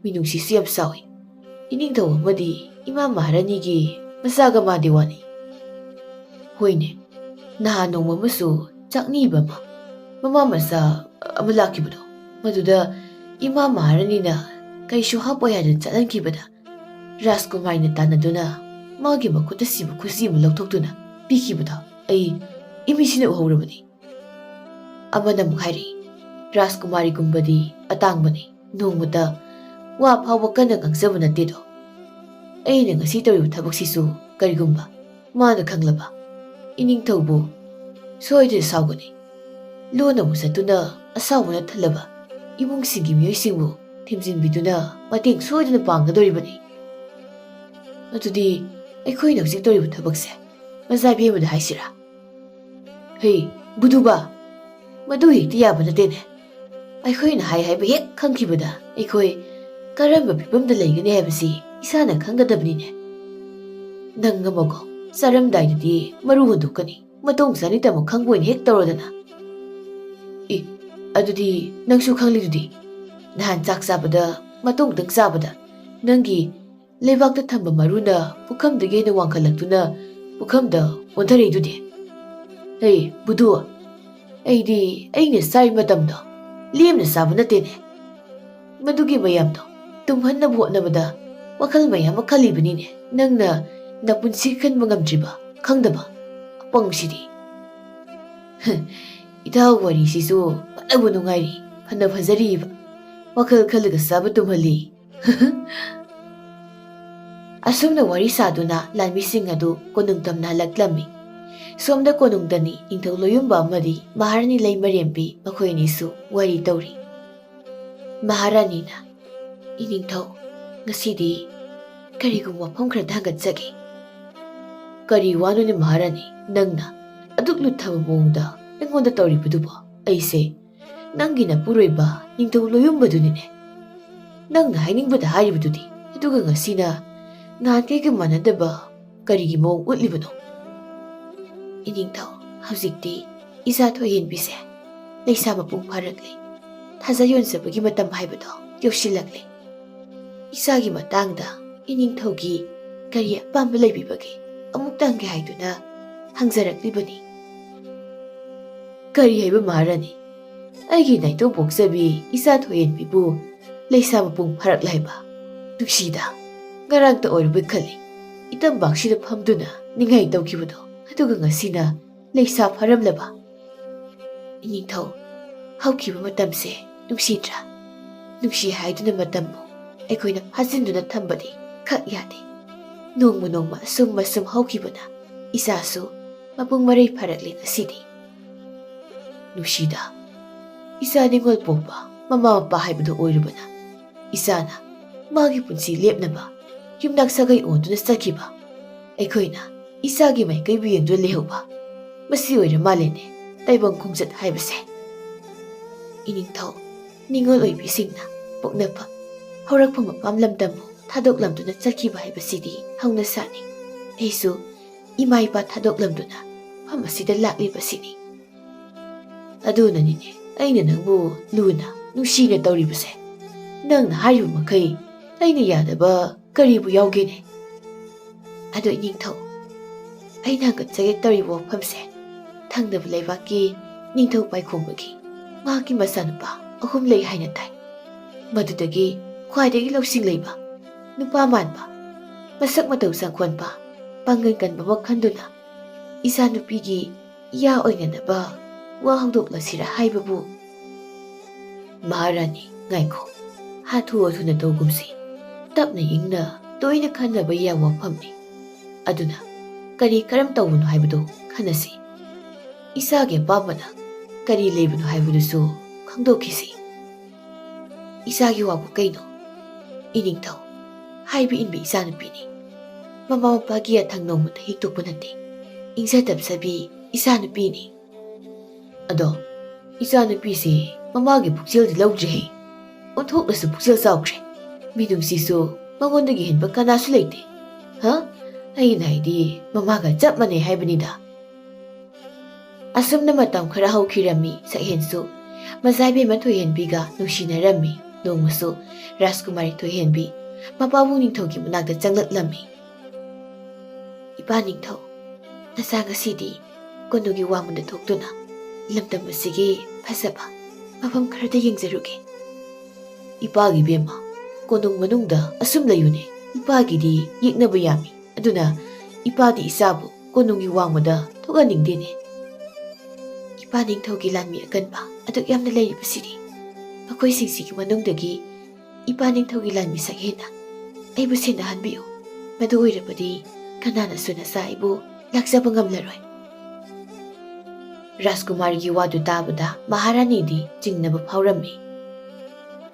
ꯃꯤꯅꯨꯡꯁꯤꯁꯨ ꯌꯥꯝ ꯆꯥꯎꯏ꯫ ꯏꯅꯤꯡꯊꯧ ꯑꯃꯗꯤ ꯏꯃꯥ ꯃꯍꯥꯔꯥꯅꯤꯒꯤ ꯃꯆꯥꯒ ꯃꯥꯟꯗꯦ ꯋꯥꯅꯤ꯫ ꯍꯣꯏꯅꯦ, ꯅꯍꯥꯟ ꯅꯣꯡꯃ ꯑꯃꯁꯨ ꯆꯥꯛꯅꯤꯕ ꯑꯃ, ꯃꯃꯥ ꯃꯆꯥ ꯑꯃ ꯂꯥꯛꯈꯤꯕꯗꯣ, ꯃꯗꯨꯗ ꯏꯃꯥ ꯃꯍꯥꯔꯥꯅꯤꯅ ꯀꯩꯁꯨ ꯍꯥꯞꯄꯣꯏ ꯍꯥꯏꯗꯨꯅ ꯆꯠꯍꯟꯈꯤꯕꯗ, ꯔꯥꯖꯀꯨꯃꯥꯔꯤꯅ ꯇꯥꯟꯅꯗꯨꯅ ꯃꯥꯒꯤ ꯃꯈꯨꯠꯇ ꯁꯤꯕ ꯈꯨꯠꯁꯤ ꯑꯃ ꯂꯧꯊꯣꯛꯇꯨꯅ ꯄꯤꯈꯤꯕꯗꯣ ꯑꯩ ꯏꯃꯤꯠꯁꯤꯅ ꯎꯍꯧꯔꯕꯅꯤ꯫" ꯑꯃꯅ ꯑꯃꯨꯛ ꯍꯥꯏꯔꯛꯏ, "ꯔꯥꯖꯀꯨꯃꯥꯔꯤꯒꯨꯝꯕꯗꯤ ꯑꯇꯥꯡꯕꯅꯤ, ꯅꯣꯡꯃꯇ ꯋꯥ ꯐꯥꯎꯕ ꯀꯟꯅ ꯉꯥꯡꯖꯕ ꯅꯠꯇꯦꯗꯣ꯫ ꯑꯩꯅ ꯉꯁꯤ ꯇꯧꯔꯤꯕ ꯊꯕꯛꯁꯤꯁꯨ ꯀꯔꯤꯒꯨꯝꯕ ꯃꯥꯅ ꯈꯪꯂꯕ, ꯏꯅꯤꯡꯊꯧꯕꯨ ꯁꯣꯏꯗꯅ ꯁꯥꯎꯒꯅꯤ꯫ ꯂꯣꯟꯅ ꯑꯃꯨꯛ ꯆꯠꯇꯨꯅ ꯑꯁꯥꯎꯕꯅ ꯊꯜꯂꯕ ꯏꯃꯨꯡꯁꯤꯡꯒꯤ ꯃꯤꯑꯣꯏꯁꯤꯡꯕꯨ ꯊꯦꯝꯖꯤꯟꯕꯤꯗꯨꯅ ꯃꯇꯦꯡ ꯁꯣꯏꯗꯅ ꯄꯥꯡꯒꯗꯧꯔꯤꯕꯅꯤ꯫ ꯑꯗꯨꯗꯤ ꯑꯩꯈꯣꯏꯅ ꯍꯧꯖꯤꯛ ꯇꯧꯔꯤꯕ ꯊꯕꯛꯁꯦ ꯃꯆꯥ ꯏꯕꯦꯝꯃꯗ ꯍꯥꯏꯁꯤꯔꯥ?" "ꯍꯦ, ꯕꯨꯗꯨꯕ, ꯃꯗꯨ ꯍꯦꯛꯇ ꯌꯥꯕ ꯅꯠꯇꯦꯅꯦ꯫ ꯑꯩꯈꯣꯏꯅ ꯍꯥꯏ ꯍꯥꯏꯕ ꯍꯦꯛ ꯈꯪꯈꯤꯕꯗ ꯑꯩꯈꯣꯏ ꯀꯔꯝꯕ ꯐꯤꯕꯝꯗ ꯂꯩꯒꯅꯤ ꯍꯥꯏꯕꯁꯤ ꯏꯁꯥꯅ ꯈꯪꯒꯗꯕꯅꯤꯅꯦ꯫ ꯅꯪ ꯑꯃꯀꯣ, ꯆꯥꯔꯝꯗꯥꯏꯗꯗꯤ ꯃꯔꯨ ꯍꯨꯟꯗꯣꯛꯀꯅꯤ, ꯃꯇꯨꯡ ꯆꯥꯅꯤꯡꯇ ꯑꯃꯨꯛ ꯈꯪꯕ ꯑꯣꯏꯅ ꯍꯦꯛ ꯇꯧꯔꯗꯅ꯫ ꯑꯦ, ꯑꯗꯨꯗꯤ ꯅꯪꯁꯨ ꯈꯪꯂꯤꯗꯨꯗꯤ, ꯅꯍꯥꯟ ꯆꯥꯛ ꯆꯥꯕꯗ, ꯃꯇꯨꯡꯗꯪ ꯆꯥꯕꯗ ꯅꯪꯒꯤ ꯂꯩꯕꯥꯛꯇ ꯊꯝꯕ ꯃꯔꯨꯅ ꯄꯨꯈꯝꯗꯒꯤ ꯍꯦꯟꯅ ꯋꯥꯡꯈꯠꯂꯛꯇꯨꯅ ꯄꯨꯈꯝꯗ ꯑꯣꯟꯊꯔꯛꯏꯗꯨꯗꯤ꯫ ꯍꯦ, ꯕꯨꯗꯨ, ꯑꯩꯗꯤ ꯑꯩꯅ ꯆꯥꯔꯤ ꯃꯇꯝꯗꯣ ꯂꯦꯝꯅ ꯆꯥꯕ ꯅꯠꯇꯦꯅꯦ꯫ ꯃꯗꯨꯒꯤ ꯃꯌꯥꯝꯗꯣ ꯇꯨꯝꯍꯟꯅꯕ ꯍꯣꯠꯅꯕꯗ ꯋꯥꯈꯜ ꯃꯌꯥꯝ ꯑꯃ ꯈꯜꯂꯤꯕꯅꯤꯅꯦ꯫ ꯅꯪꯅ ꯅꯄꯨꯟꯁꯤ ꯈꯟꯕ ꯉꯝꯗ꯭ꯔꯤꯕ, ꯈꯪꯗꯕ ꯑꯄꯪꯁꯤꯗꯤ꯫" ꯏꯇꯥꯎ ꯋꯥꯔꯤꯁꯤꯁꯨ ꯐꯅꯕꯨ ꯅꯨꯡꯉꯥꯏꯔꯤ, ꯐꯅ ꯐꯖꯔꯤꯕ꯫ ꯋꯥꯈꯜ ꯈꯜꯂꯒ ꯆꯥꯕ ꯇꯨꯝꯍꯜꯂꯤ꯫ ꯑꯁꯨꯝꯅ ꯋꯥꯔꯤ ꯁꯥꯗꯨꯅ ꯂꯥꯟꯃꯤꯁꯤꯡ ꯑꯗꯨ ꯀꯣꯅꯨꯡ ꯇꯝꯅ ꯍꯜꯂꯛꯂꯝꯃꯤ꯫ ꯁꯣꯝꯗ ꯀꯣꯅꯨꯡꯗꯅꯤ ꯅꯤꯡꯊꯧ ꯂꯣꯌꯨꯝꯕ ꯑꯃꯗꯤ ꯃꯍꯥꯔꯥꯅꯤ ꯂꯩꯃꯔꯦꯝꯕꯤ ꯃꯈꯣꯏ ꯑꯅꯤꯁꯨ ꯋꯥꯔꯤ ꯇꯧꯔꯤ꯫ ꯃꯍꯥꯔꯥꯅꯤꯅ, "ꯏꯅꯤꯡꯊꯧ, ꯉꯁꯤꯗꯤ ꯀꯔꯤꯒꯨꯝꯕ ꯋꯥꯐꯝ ꯈꯔꯗ ꯍꯪꯒꯠꯆꯒꯦ꯫" "ꯀꯔꯤ ꯋꯥꯅꯣꯅꯦ ꯃꯍꯥꯔꯥꯅꯤ, ꯅꯪꯅ ꯑꯗꯨꯛ ꯂꯨꯊꯕ ꯃꯑꯣꯡꯗ ꯑꯩꯉꯣꯟꯗ ꯇꯧꯔꯤꯕꯗꯨꯕꯣ? ꯑꯩꯁꯦ ꯅꯪꯒꯤ ꯅꯄꯨꯔꯣꯏꯕ ꯅꯤꯡꯊꯧ ꯂꯣꯌꯨꯝꯕꯗꯨꯅꯤꯅꯦ꯫ ꯅꯪꯅ ꯍꯥꯏꯅꯤꯡꯕꯗ ꯍꯥꯏꯔꯤꯕꯗꯨꯗꯤ, ꯑꯗꯨꯒ ꯉꯁꯤꯅ ꯅꯍꯥꯟꯈꯩꯒ ꯃꯥꯟꯅꯗꯕ ꯀꯔꯤꯒꯤ ꯃꯑꯣꯡ ꯎꯠꯂꯤꯕꯅꯣ?" "ꯏꯅꯤꯡꯊꯧ, ꯍꯧꯖꯤꯛꯇꯤ ꯏꯆꯥ ꯊꯣꯏꯍꯦꯟꯕꯤꯁꯦ ꯂꯩꯁꯥ ꯃꯄꯨꯡ ꯐꯥꯔꯛꯂꯦ꯫ ꯊꯥꯖ ꯌꯣꯟꯖꯕꯒꯤ ꯃꯇꯝ ꯍꯥꯏꯕꯗꯣ ꯌꯧꯁꯤꯜꯂꯛꯂꯦ꯫ ꯏꯆꯥꯒꯤ ꯃꯇꯥꯡꯗ ꯏꯅꯤꯡꯊꯧꯒꯤ ꯀꯔꯤ ꯑꯄꯥꯝꯕ ꯂꯩꯕꯤꯕꯒꯦ ꯑꯃꯨꯛꯇ ꯍꯪꯒꯦ ꯍꯥꯏꯗꯨꯅ ꯍꯪꯖꯔꯛꯂꯤꯕꯅꯤ꯫" "ꯀꯔꯤ ꯍꯥꯏꯕ ꯃꯍꯥꯔꯥꯅꯤ? ꯑꯩꯒꯤ ꯅꯥꯏꯇꯣꯝ ꯄꯣꯛꯆꯕꯤ ꯏꯆꯥ ꯊꯣꯏꯍꯦꯟꯕꯤꯕꯨ ꯂꯩꯁꯥ ꯃꯄꯨꯡ ꯐꯥꯔꯛꯂꯦ ꯍꯥꯏꯕ? ꯅꯨꯡꯁꯤꯗ, ꯉꯔꯥꯡꯇ ꯑꯣꯏꯔꯕꯣꯏ ꯈꯜꯂꯤ ꯏꯇꯝꯕꯥꯛꯁꯤꯗ ꯐꯝꯗꯨꯅ ꯅꯤꯡꯉꯥꯏ ꯇꯧꯈꯤꯕꯗꯣ, ꯑꯗꯨꯒ ꯉꯁꯤꯅ ꯂꯩꯁꯥ ꯐꯥꯔꯝꯂꯕ? ꯏꯅꯤꯡꯊꯧ, ꯍꯧꯈꯤꯕ ꯃꯇꯝꯁꯦ ꯅꯨꯡꯁꯤꯗ꯭ꯔꯥ? ꯅꯨꯡꯁꯤ ꯍꯥꯏꯗꯨꯅ ꯃꯇꯝꯕꯨ ꯑꯩꯈꯣꯏꯅ ꯐꯥꯖꯤꯟꯗꯨꯅ ꯊꯝꯕꯗꯤ ꯈꯛ ꯌꯥꯗꯦ꯫ ꯅꯣꯡꯃ ꯅꯣꯡꯃ ꯑꯁꯨꯝ ꯑꯁꯨꯝ ꯍꯧꯈꯤꯕꯅ ꯏꯆꯥꯁꯨ ꯃꯄꯨꯡ ꯃꯔꯩ ꯐꯥꯔꯛꯂꯦ ꯉꯁꯤꯗꯤ꯫ ꯅꯨꯡꯁꯤꯗ, ꯏꯆꯥ ꯅꯤꯉꯣꯜ ꯄꯣꯛꯄ ꯃꯃꯥ ꯃꯄꯥ ꯍꯥꯏꯕꯗꯨ ꯑꯣꯏꯔꯨꯕꯅ ꯏꯆꯥꯅ ꯃꯥꯒꯤ ꯄꯨꯟꯁꯤ ꯂꯦꯞꯅꯕ ꯌꯨꯝꯅꯥꯛ ꯁꯥꯒꯩ ꯑꯣꯟꯗꯨꯅ ꯆꯠꯈꯤꯕ, ꯑꯩꯈꯣꯏꯅ ꯏꯆꯥꯒꯤ ꯃꯥꯏꯀꯩꯕꯨ ꯌꯦꯡꯗꯨꯅ ꯂꯩꯍꯧꯕ, ꯃꯁꯤ ꯑꯣꯏꯔ ꯃꯥꯜꯂꯦꯅꯦ ꯇꯥꯏꯕꯪ ꯈꯣꯡꯆꯠ ꯍꯥꯏꯕꯁꯦ꯫ ꯏꯅꯤꯡꯊꯧ, ꯅꯤꯉꯣꯜ ꯑꯣꯏꯕꯤꯁꯤꯡꯅ ꯄꯣꯛꯅꯐꯝ, ꯍꯧꯔꯛꯐꯝ ꯃꯄꯥꯝ ꯂꯝꯗꯝꯕꯨ ꯊꯥꯗꯣꯛꯂꯝꯗꯨꯅ ꯆꯠꯈꯤꯕ ꯍꯥꯏꯕꯁꯤꯗꯤ ꯍꯧꯅꯁꯥꯅꯤ꯫ ꯑꯩꯁꯨ ꯏꯃꯥ ꯏꯄꯥ ꯊꯥꯗꯣꯛꯂꯝꯗꯨꯅ ꯃꯐꯝ ꯑꯁꯤꯗ ꯂꯥꯛꯂꯤꯕꯁꯤꯅꯤ꯫ ꯑꯗꯨꯅꯅꯤꯅꯦ ꯑꯩꯅ ꯅꯪꯕꯨ ꯂꯨꯅ ꯅꯨꯡꯁꯤꯅ ꯇꯧꯔꯤꯕꯁꯦ꯫ ꯅꯪꯅ ꯍꯥꯏꯔꯤꯕ ꯃꯈꯩ ꯑꯩꯅ ꯌꯥꯗꯕ ꯀꯔꯤꯕꯨ ꯌꯥꯎꯒꯦꯅꯦ? ꯑꯗꯣ ꯏꯅꯤꯡꯊꯧ, ꯑꯩꯅ ꯍꯪꯒꯠꯆꯒꯦ ꯇꯧꯔꯤꯕ ꯋꯥꯐꯝꯁꯦ, ꯊꯪꯅꯕ ꯂꯩꯕꯥꯛꯀꯤ ꯅꯤꯡꯊꯧ ꯄꯥꯏꯈꯣꯝꯕꯒꯤ ꯃꯍꯥꯛꯀꯤ ꯃꯆꯥꯅꯨꯄꯥ ꯑꯍꯨꯝ ꯂꯩ ꯍꯥꯏꯅ ꯇꯥꯏ꯫ ꯃꯗꯨꯗꯒꯤ ꯈ꯭ꯋꯥꯏꯗꯒꯤ ꯂꯧꯁꯤꯡ ꯂꯩꯕ, ꯅꯨꯄꯥ ꯃꯥꯟꯕ, ꯃꯁꯛ ꯃꯇꯧ ꯆꯪꯈꯣꯟꯕ, ꯄꯥꯡꯒꯜ ꯀꯟꯕ ꯑꯃ ꯈꯟꯗꯨꯅ ꯏꯆꯥꯅꯨꯄꯤꯒꯤ ꯏꯌꯥ ꯑꯣꯏꯅꯅꯕ ꯋꯥ ꯍꯧꯗꯣꯛꯂꯁꯤꯔ ꯍꯥꯏꯕꯕꯨ꯫ ꯃꯍꯥꯔꯥꯅꯤ, ꯉꯥꯏꯈꯣ, ꯍꯥꯊꯨ ꯍꯥꯊꯨꯅ ꯇꯧꯒꯨꯝꯁꯤ꯫ ꯇꯞꯅ ꯏꯪꯅ ꯇꯣꯏꯅ ꯈꯟꯅꯕ ꯌꯥꯕ ꯋꯥꯐꯝꯅꯤ꯫ ꯑꯗꯨꯅ ꯀꯔꯤ ꯀꯔꯝ ꯇꯧꯕꯅꯣ ꯍꯥꯏꯕꯗꯨ ꯈꯟꯅꯁꯤ꯫ ꯏꯆꯥꯒꯤ ꯑꯄꯥꯝꯕꯅ ꯀꯔꯤ ꯂꯩꯕꯅꯣ ꯍꯥꯏꯕꯗꯨꯁꯨ ꯈꯪꯗꯣꯛꯈꯤꯁꯤ꯫ ꯏꯆꯥꯒꯤ ꯋꯥꯕꯨ ꯀꯩꯅꯣ? ꯏꯅꯤꯡꯊꯧ, ꯍꯥꯏꯕ ꯏꯟꯕ ꯏꯆꯥꯅꯨꯄꯤꯅꯤ꯫ ꯃꯃꯥ ꯃꯄꯥꯒꯤ ꯌꯥꯊꯪ ꯅꯣꯡꯃꯇ ꯍꯤꯛꯇꯣꯛꯄ ꯅꯠꯇꯦ꯫ ꯏꯪꯖ ꯇꯞꯆꯕꯤ ꯏꯆꯥꯅꯨꯄꯤꯅꯤ꯫ ꯑꯗꯣ ꯏꯆꯥꯅꯨꯄꯤꯁꯤ ꯃꯃꯥꯒꯤ ꯄꯨꯛꯆꯦꯜꯗꯤ ꯂꯧꯗ꯭ꯔꯦꯍꯦ꯫ ꯑꯣꯟꯊꯣꯛꯅꯁꯨ ꯄꯨꯛꯆꯦꯜ ꯆꯥꯎꯈ꯭ꯔꯦ꯫ ꯃꯤꯅꯨꯡꯁꯤꯁꯨ ꯃꯉꯣꯟꯗꯒꯤ ꯍꯦꯟꯕ ꯀꯅꯥꯁꯨ ꯂꯩꯇꯦ꯫ ꯍꯥ? ꯑꯩꯅ ꯍꯥꯏꯗꯤ ꯃꯃꯥꯒ ꯆꯞ ꯃꯥꯟꯅꯩ ꯍꯥꯏꯕꯅꯤꯗ꯫ ꯑꯁꯨꯝꯅ ꯃꯇꯝ ꯈꯔ ꯍꯧꯈꯤꯔꯝꯃꯤ꯫ ꯁꯛꯍꯦꯟꯁꯨ ꯃꯆꯥꯏꯕꯦꯝꯃ ꯊꯣꯏꯍꯦꯟꯕꯤꯒ ꯅꯨꯡꯁꯤꯅꯔꯝꯃꯤ꯫ ꯅꯣꯡꯃꯁꯨ ꯔꯥꯖꯀꯨꯃꯥꯔꯤ ꯊꯣꯏꯍꯦꯟꯕꯤ ꯃꯄꯥꯕꯨꯡ ꯅꯤꯡꯊꯧꯒꯤ ꯃꯅꯥꯛꯇ ꯆꯪꯂꯛꯂꯝꯃꯤ꯫ "ꯏꯄꯥ ꯅꯤꯡꯊꯧ, ꯅꯆꯥ ꯉꯁꯤꯗꯤ ꯀꯣꯅꯨꯡꯒꯤ ꯋꯥꯡꯃꯗ ꯊꯣꯛꯇꯨꯅ ꯂꯝꯗꯝ ꯑꯁꯤꯒꯤ ꯐꯖꯕ ꯃꯐꯝ ꯈꯔꯗ ꯌꯦꯡꯖꯔꯨꯒꯦ꯫" "ꯏꯄꯥꯒꯤ ꯏꯕꯦꯝꯃ, ꯀꯣꯅꯨꯡ ꯃꯅꯨꯡꯗ ꯑꯁꯨꯝ ꯂꯩꯌꯨꯅꯦ꯫ ꯏꯄꯥꯒꯤꯗꯤ ꯌꯦꯛꯅꯕ ꯌꯥꯝꯃꯤ꯫ ꯑꯗꯨꯅ ꯏꯄꯥꯗꯤ ꯏꯆꯥꯕꯨ ꯀꯣꯅꯨꯡꯒꯤ ꯋꯥꯡꯃꯗ ꯊꯣꯛꯍꯟꯅꯤꯡꯗꯦꯅꯦ꯫" "ꯏꯄꯥ ꯅꯤꯡꯊꯧꯒꯤ ꯂꯥꯟꯃꯤ ꯑꯀꯟꯕ ꯑꯗꯨꯛ ꯌꯥꯝꯅ ꯂꯩꯔꯤꯕꯁꯤꯗꯤ, ꯃꯈꯣꯏꯁꯤꯡꯁꯤꯒꯤ ꯃꯅꯨꯡꯗꯒꯤ ꯏꯄꯥ ꯅꯤꯡꯊꯧꯒꯤ ꯂꯥꯟꯃꯤ ꯁꯛꯍꯦꯟꯅ ꯑꯩꯕꯨ ꯁꯤꯟꯅꯍꯟꯕꯤꯌꯨ꯫ ꯃꯗꯨ ꯑꯣꯏꯔꯕꯗꯤ ꯀꯅꯥꯅꯁꯨ ꯅꯆꯥ ꯑꯩꯕꯨ ꯂꯥꯛꯆꯕ ꯉꯝꯂꯔꯣꯏ꯫" ꯔꯥꯖꯀꯨꯃꯥꯔꯒꯤ ꯋꯥꯗꯨ ꯇꯥꯕꯗ ꯃꯍꯥꯔꯥꯅꯤꯗꯤ ꯆꯤꯡꯅꯕ ꯐꯥꯎꯔꯝꯃꯤ꯫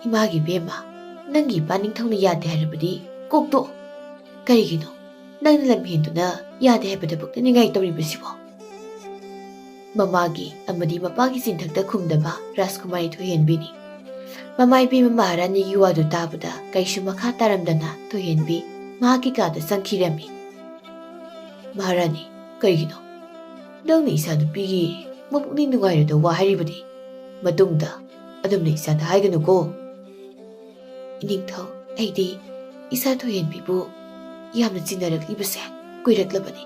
"ꯏꯃꯥꯒꯤ ꯏꯕꯦꯝꯃ, ꯅꯪꯒꯤ ꯏꯄꯥ ꯅꯤꯡꯊꯧꯅ ꯌꯥꯗꯦ ꯍꯥꯏꯔꯕꯗꯤ ꯀꯣꯛꯇꯣꯛꯑꯣ꯫ ꯀꯔꯤꯒꯤꯅꯣ ꯅꯪꯅ ꯂꯝꯍꯦꯟꯗꯨꯅ ꯌꯥꯗꯦ ꯍꯥꯏꯕꯗꯕꯨ ꯅꯤꯡꯉꯥꯏ ꯇꯧꯔꯤꯕꯁꯤꯕꯣ?" ꯃꯃꯥꯒꯤ ꯑꯃꯗꯤ ꯃꯄꯥꯒꯤ ꯆꯤꯟꯊꯛꯇ ꯈꯨꯝꯗꯕ ꯔꯥꯖꯀꯨꯃꯥꯔꯤ ꯊꯣꯏꯍꯦꯟꯕꯤꯅꯤ꯫ ꯃꯃꯥ ꯏꯕꯦꯝꯃ ꯃꯍꯥꯔꯥꯅꯤꯒꯤ ꯋꯥꯗꯨ ꯇꯥꯕꯗ ꯀꯩꯁꯨ ꯃꯈꯥ ꯇꯥꯔꯝꯗꯅ ꯊꯣꯏꯍꯦꯟꯕꯤ ꯃꯍꯥꯛꯀꯤ ꯀꯥꯗ ꯆꯪꯈꯤꯔꯝꯃꯤ꯫ "ꯃꯍꯥꯔꯥꯅꯤ, ꯀꯩꯒꯤꯅꯣ ꯅꯪꯅ ꯏꯆꯥ ꯅꯨꯄꯤꯒꯤ ꯃꯄꯨꯛꯅꯤꯡ ꯅꯨꯡꯉꯥꯏꯔꯣꯏꯗ ꯋꯥ ꯍꯥꯏꯔꯤꯕꯗꯤ? ꯃꯇꯨꯡꯗ ꯑꯗꯨꯝꯅ ꯏꯆꯥꯗ ꯍꯥꯏꯒꯅꯨꯀꯣ꯫" "ꯏꯅꯤꯡꯊꯧ, ꯑꯩꯗꯤ ꯏꯆꯥ ꯊꯣꯏꯍꯦꯟꯕꯤꯕꯨ ꯌꯥꯝꯅ ꯆꯤꯟꯅꯔꯛꯂꯤꯕꯁꯦ ꯀꯨꯏꯔꯛꯂꯕꯅꯤ꯫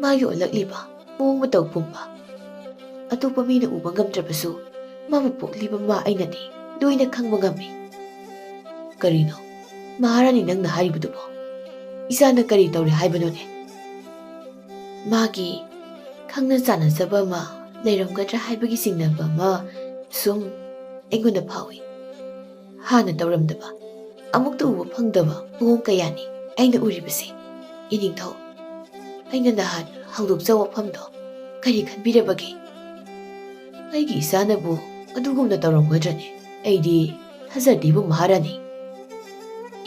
ꯃꯥꯒꯤ ꯑꯣꯜꯂꯛꯂꯤꯕ ꯃꯑꯣꯡ ꯃꯇꯧ ꯄꯨꯝꯕ ꯑꯇꯣꯞꯄ ꯃꯤꯅ ꯎꯕ ꯉꯝꯗ꯭ꯔꯕꯁꯨ, ꯃꯥꯕꯨ ꯄꯣꯛꯂꯤꯕ ꯃꯥ ꯑꯩꯅꯗꯤ ꯂꯣꯏꯅ ꯈꯪꯕ ꯉꯝꯃꯤ꯫" "ꯀꯔꯤꯅꯣ ꯃꯍꯥꯔꯥꯅꯤ ꯅꯪꯅ ꯍꯥꯏꯔꯤꯕꯗꯨꯕꯣ? ꯏꯆꯥꯅ ꯀꯔꯤ ꯇꯧꯔꯦ ꯍꯥꯏꯕꯅꯣꯅꯦ?" "ꯃꯥꯒꯤ ꯈꯪꯅ ꯆꯥꯟꯅꯖꯕ ꯑꯃ ꯂꯩꯔꯝꯒꯗ꯭ꯔꯥ ꯍꯥꯏꯕꯒꯤ ꯆꯤꯡꯅꯕ ꯑꯃ ꯁꯨꯝ ꯑꯩꯉꯣꯟꯗ ꯐꯥꯎꯏ꯫ ꯍꯥꯟꯅ ꯇꯧꯔꯝꯗꯕ, ꯑꯃꯨꯛꯇ ꯎꯕ ꯐꯪꯗꯕ ꯃꯑꯣꯡ ꯀꯌꯥꯅꯤ ꯑꯩꯅ ꯎꯔꯤꯕꯁꯦ, ꯏꯅꯤꯡꯊꯧ꯫ ꯑꯩꯅ ꯅꯍꯥꯟ ꯍꯧꯗꯣꯛꯆ ꯋꯥꯐꯝꯗꯣ ꯀꯔꯤ ꯈꯟꯕꯤꯔꯕꯒꯦ? ꯑꯩꯒꯤ ꯏꯆꯥꯅꯕꯨ ꯑꯗꯨꯒꯨꯝꯅ ꯇꯧꯔꯝꯒꯗ꯭ꯔꯅꯦ? ꯑꯩꯗꯤ ꯊꯥꯖꯗꯦꯕꯨ ꯃꯍꯥꯔꯥꯅꯤ꯫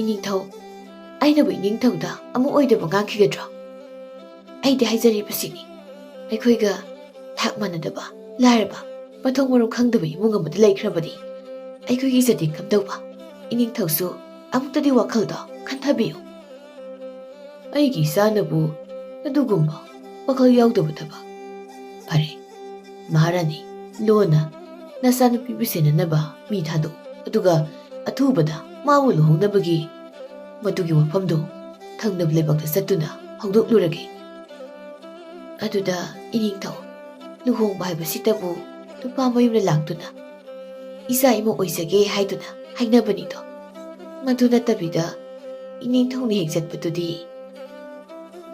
ꯏꯅꯤꯡꯊꯧ, ꯑꯩꯅꯕꯨ ꯏꯅꯤꯡꯊꯧꯗ ꯑꯃ ꯑꯣꯏꯗꯕ ꯉꯥꯡꯈꯤꯒꯗ꯭ꯔꯣ? ꯑꯩꯗꯤ ꯍꯥꯏꯖꯔꯤꯕꯁꯤꯅꯤ, ꯑꯩꯈꯣꯏꯒ ꯊꯥꯛ ꯃꯥꯟꯅꯗꯕ, ꯂꯥꯏꯔꯕ, ꯃꯊꯣꯡ ꯃꯔꯝ ꯈꯪꯗꯕ ꯏꯃꯨꯡ ꯑꯃꯗ ꯂꯩꯈ꯭ꯔꯕꯗꯤ ꯑꯩꯈꯣꯏꯒꯤ ꯏꯖꯠꯇꯤ ꯀꯝꯗꯧꯕ? ꯏꯅꯤꯡꯊꯧꯁꯨ ꯑꯃꯨꯛꯇꯗꯤ ꯋꯥꯈꯜꯗꯣ ꯈꯟꯊꯕꯤꯌꯨ꯫ ꯑꯩꯒꯤ ꯏꯆꯥꯅꯕꯨ ꯑꯗꯨꯒꯨꯝꯕ ꯋꯥꯈꯜ ꯌꯥꯎꯗꯕ ꯊꯕꯛ꯫ ꯐꯔꯦ, ꯃꯍꯥꯔꯥꯅꯤ, ꯂꯣꯟꯅ ꯅꯆꯥꯅꯨꯄꯤꯕꯨ ꯁꯦꯟꯅꯅꯕ ꯃꯤ ꯊꯥꯗꯣꯛꯎ, ꯑꯗꯨꯒ ꯑꯊꯨꯕꯗ ꯃꯥꯕꯨ ꯂꯨꯍꯣꯡꯅꯕꯒꯤ ꯃꯗꯨꯒꯤ ꯋꯥꯐꯝꯗꯨ ꯊꯪꯅꯕ ꯂꯩꯕꯥꯛꯇ ꯆꯠꯇꯨꯅ ꯍꯧꯗꯣꯛꯂꯨꯔꯒꯦ꯫ ꯑꯗꯨꯗ ꯏꯅꯤꯡꯊꯧ, ꯂꯨꯍꯣꯡꯕ ꯍꯥꯏꯕꯁꯤꯇꯕꯨ ꯅꯨꯄꯥ ꯃꯌꯨꯝꯗ ꯂꯥꯛꯇꯨꯅ ꯏꯆꯥ ꯏꯃꯧ ꯑꯣꯏꯖꯒꯦ ꯍꯥꯏꯗꯨꯅ ꯍꯥꯏꯅꯕꯅꯤꯗꯣ꯫ ꯃꯗꯨ ꯅꯠꯇꯕꯤꯗ ꯏꯅꯤꯡꯊꯧꯅ ꯍꯦꯛ ꯆꯠꯄꯗꯨꯗꯤ,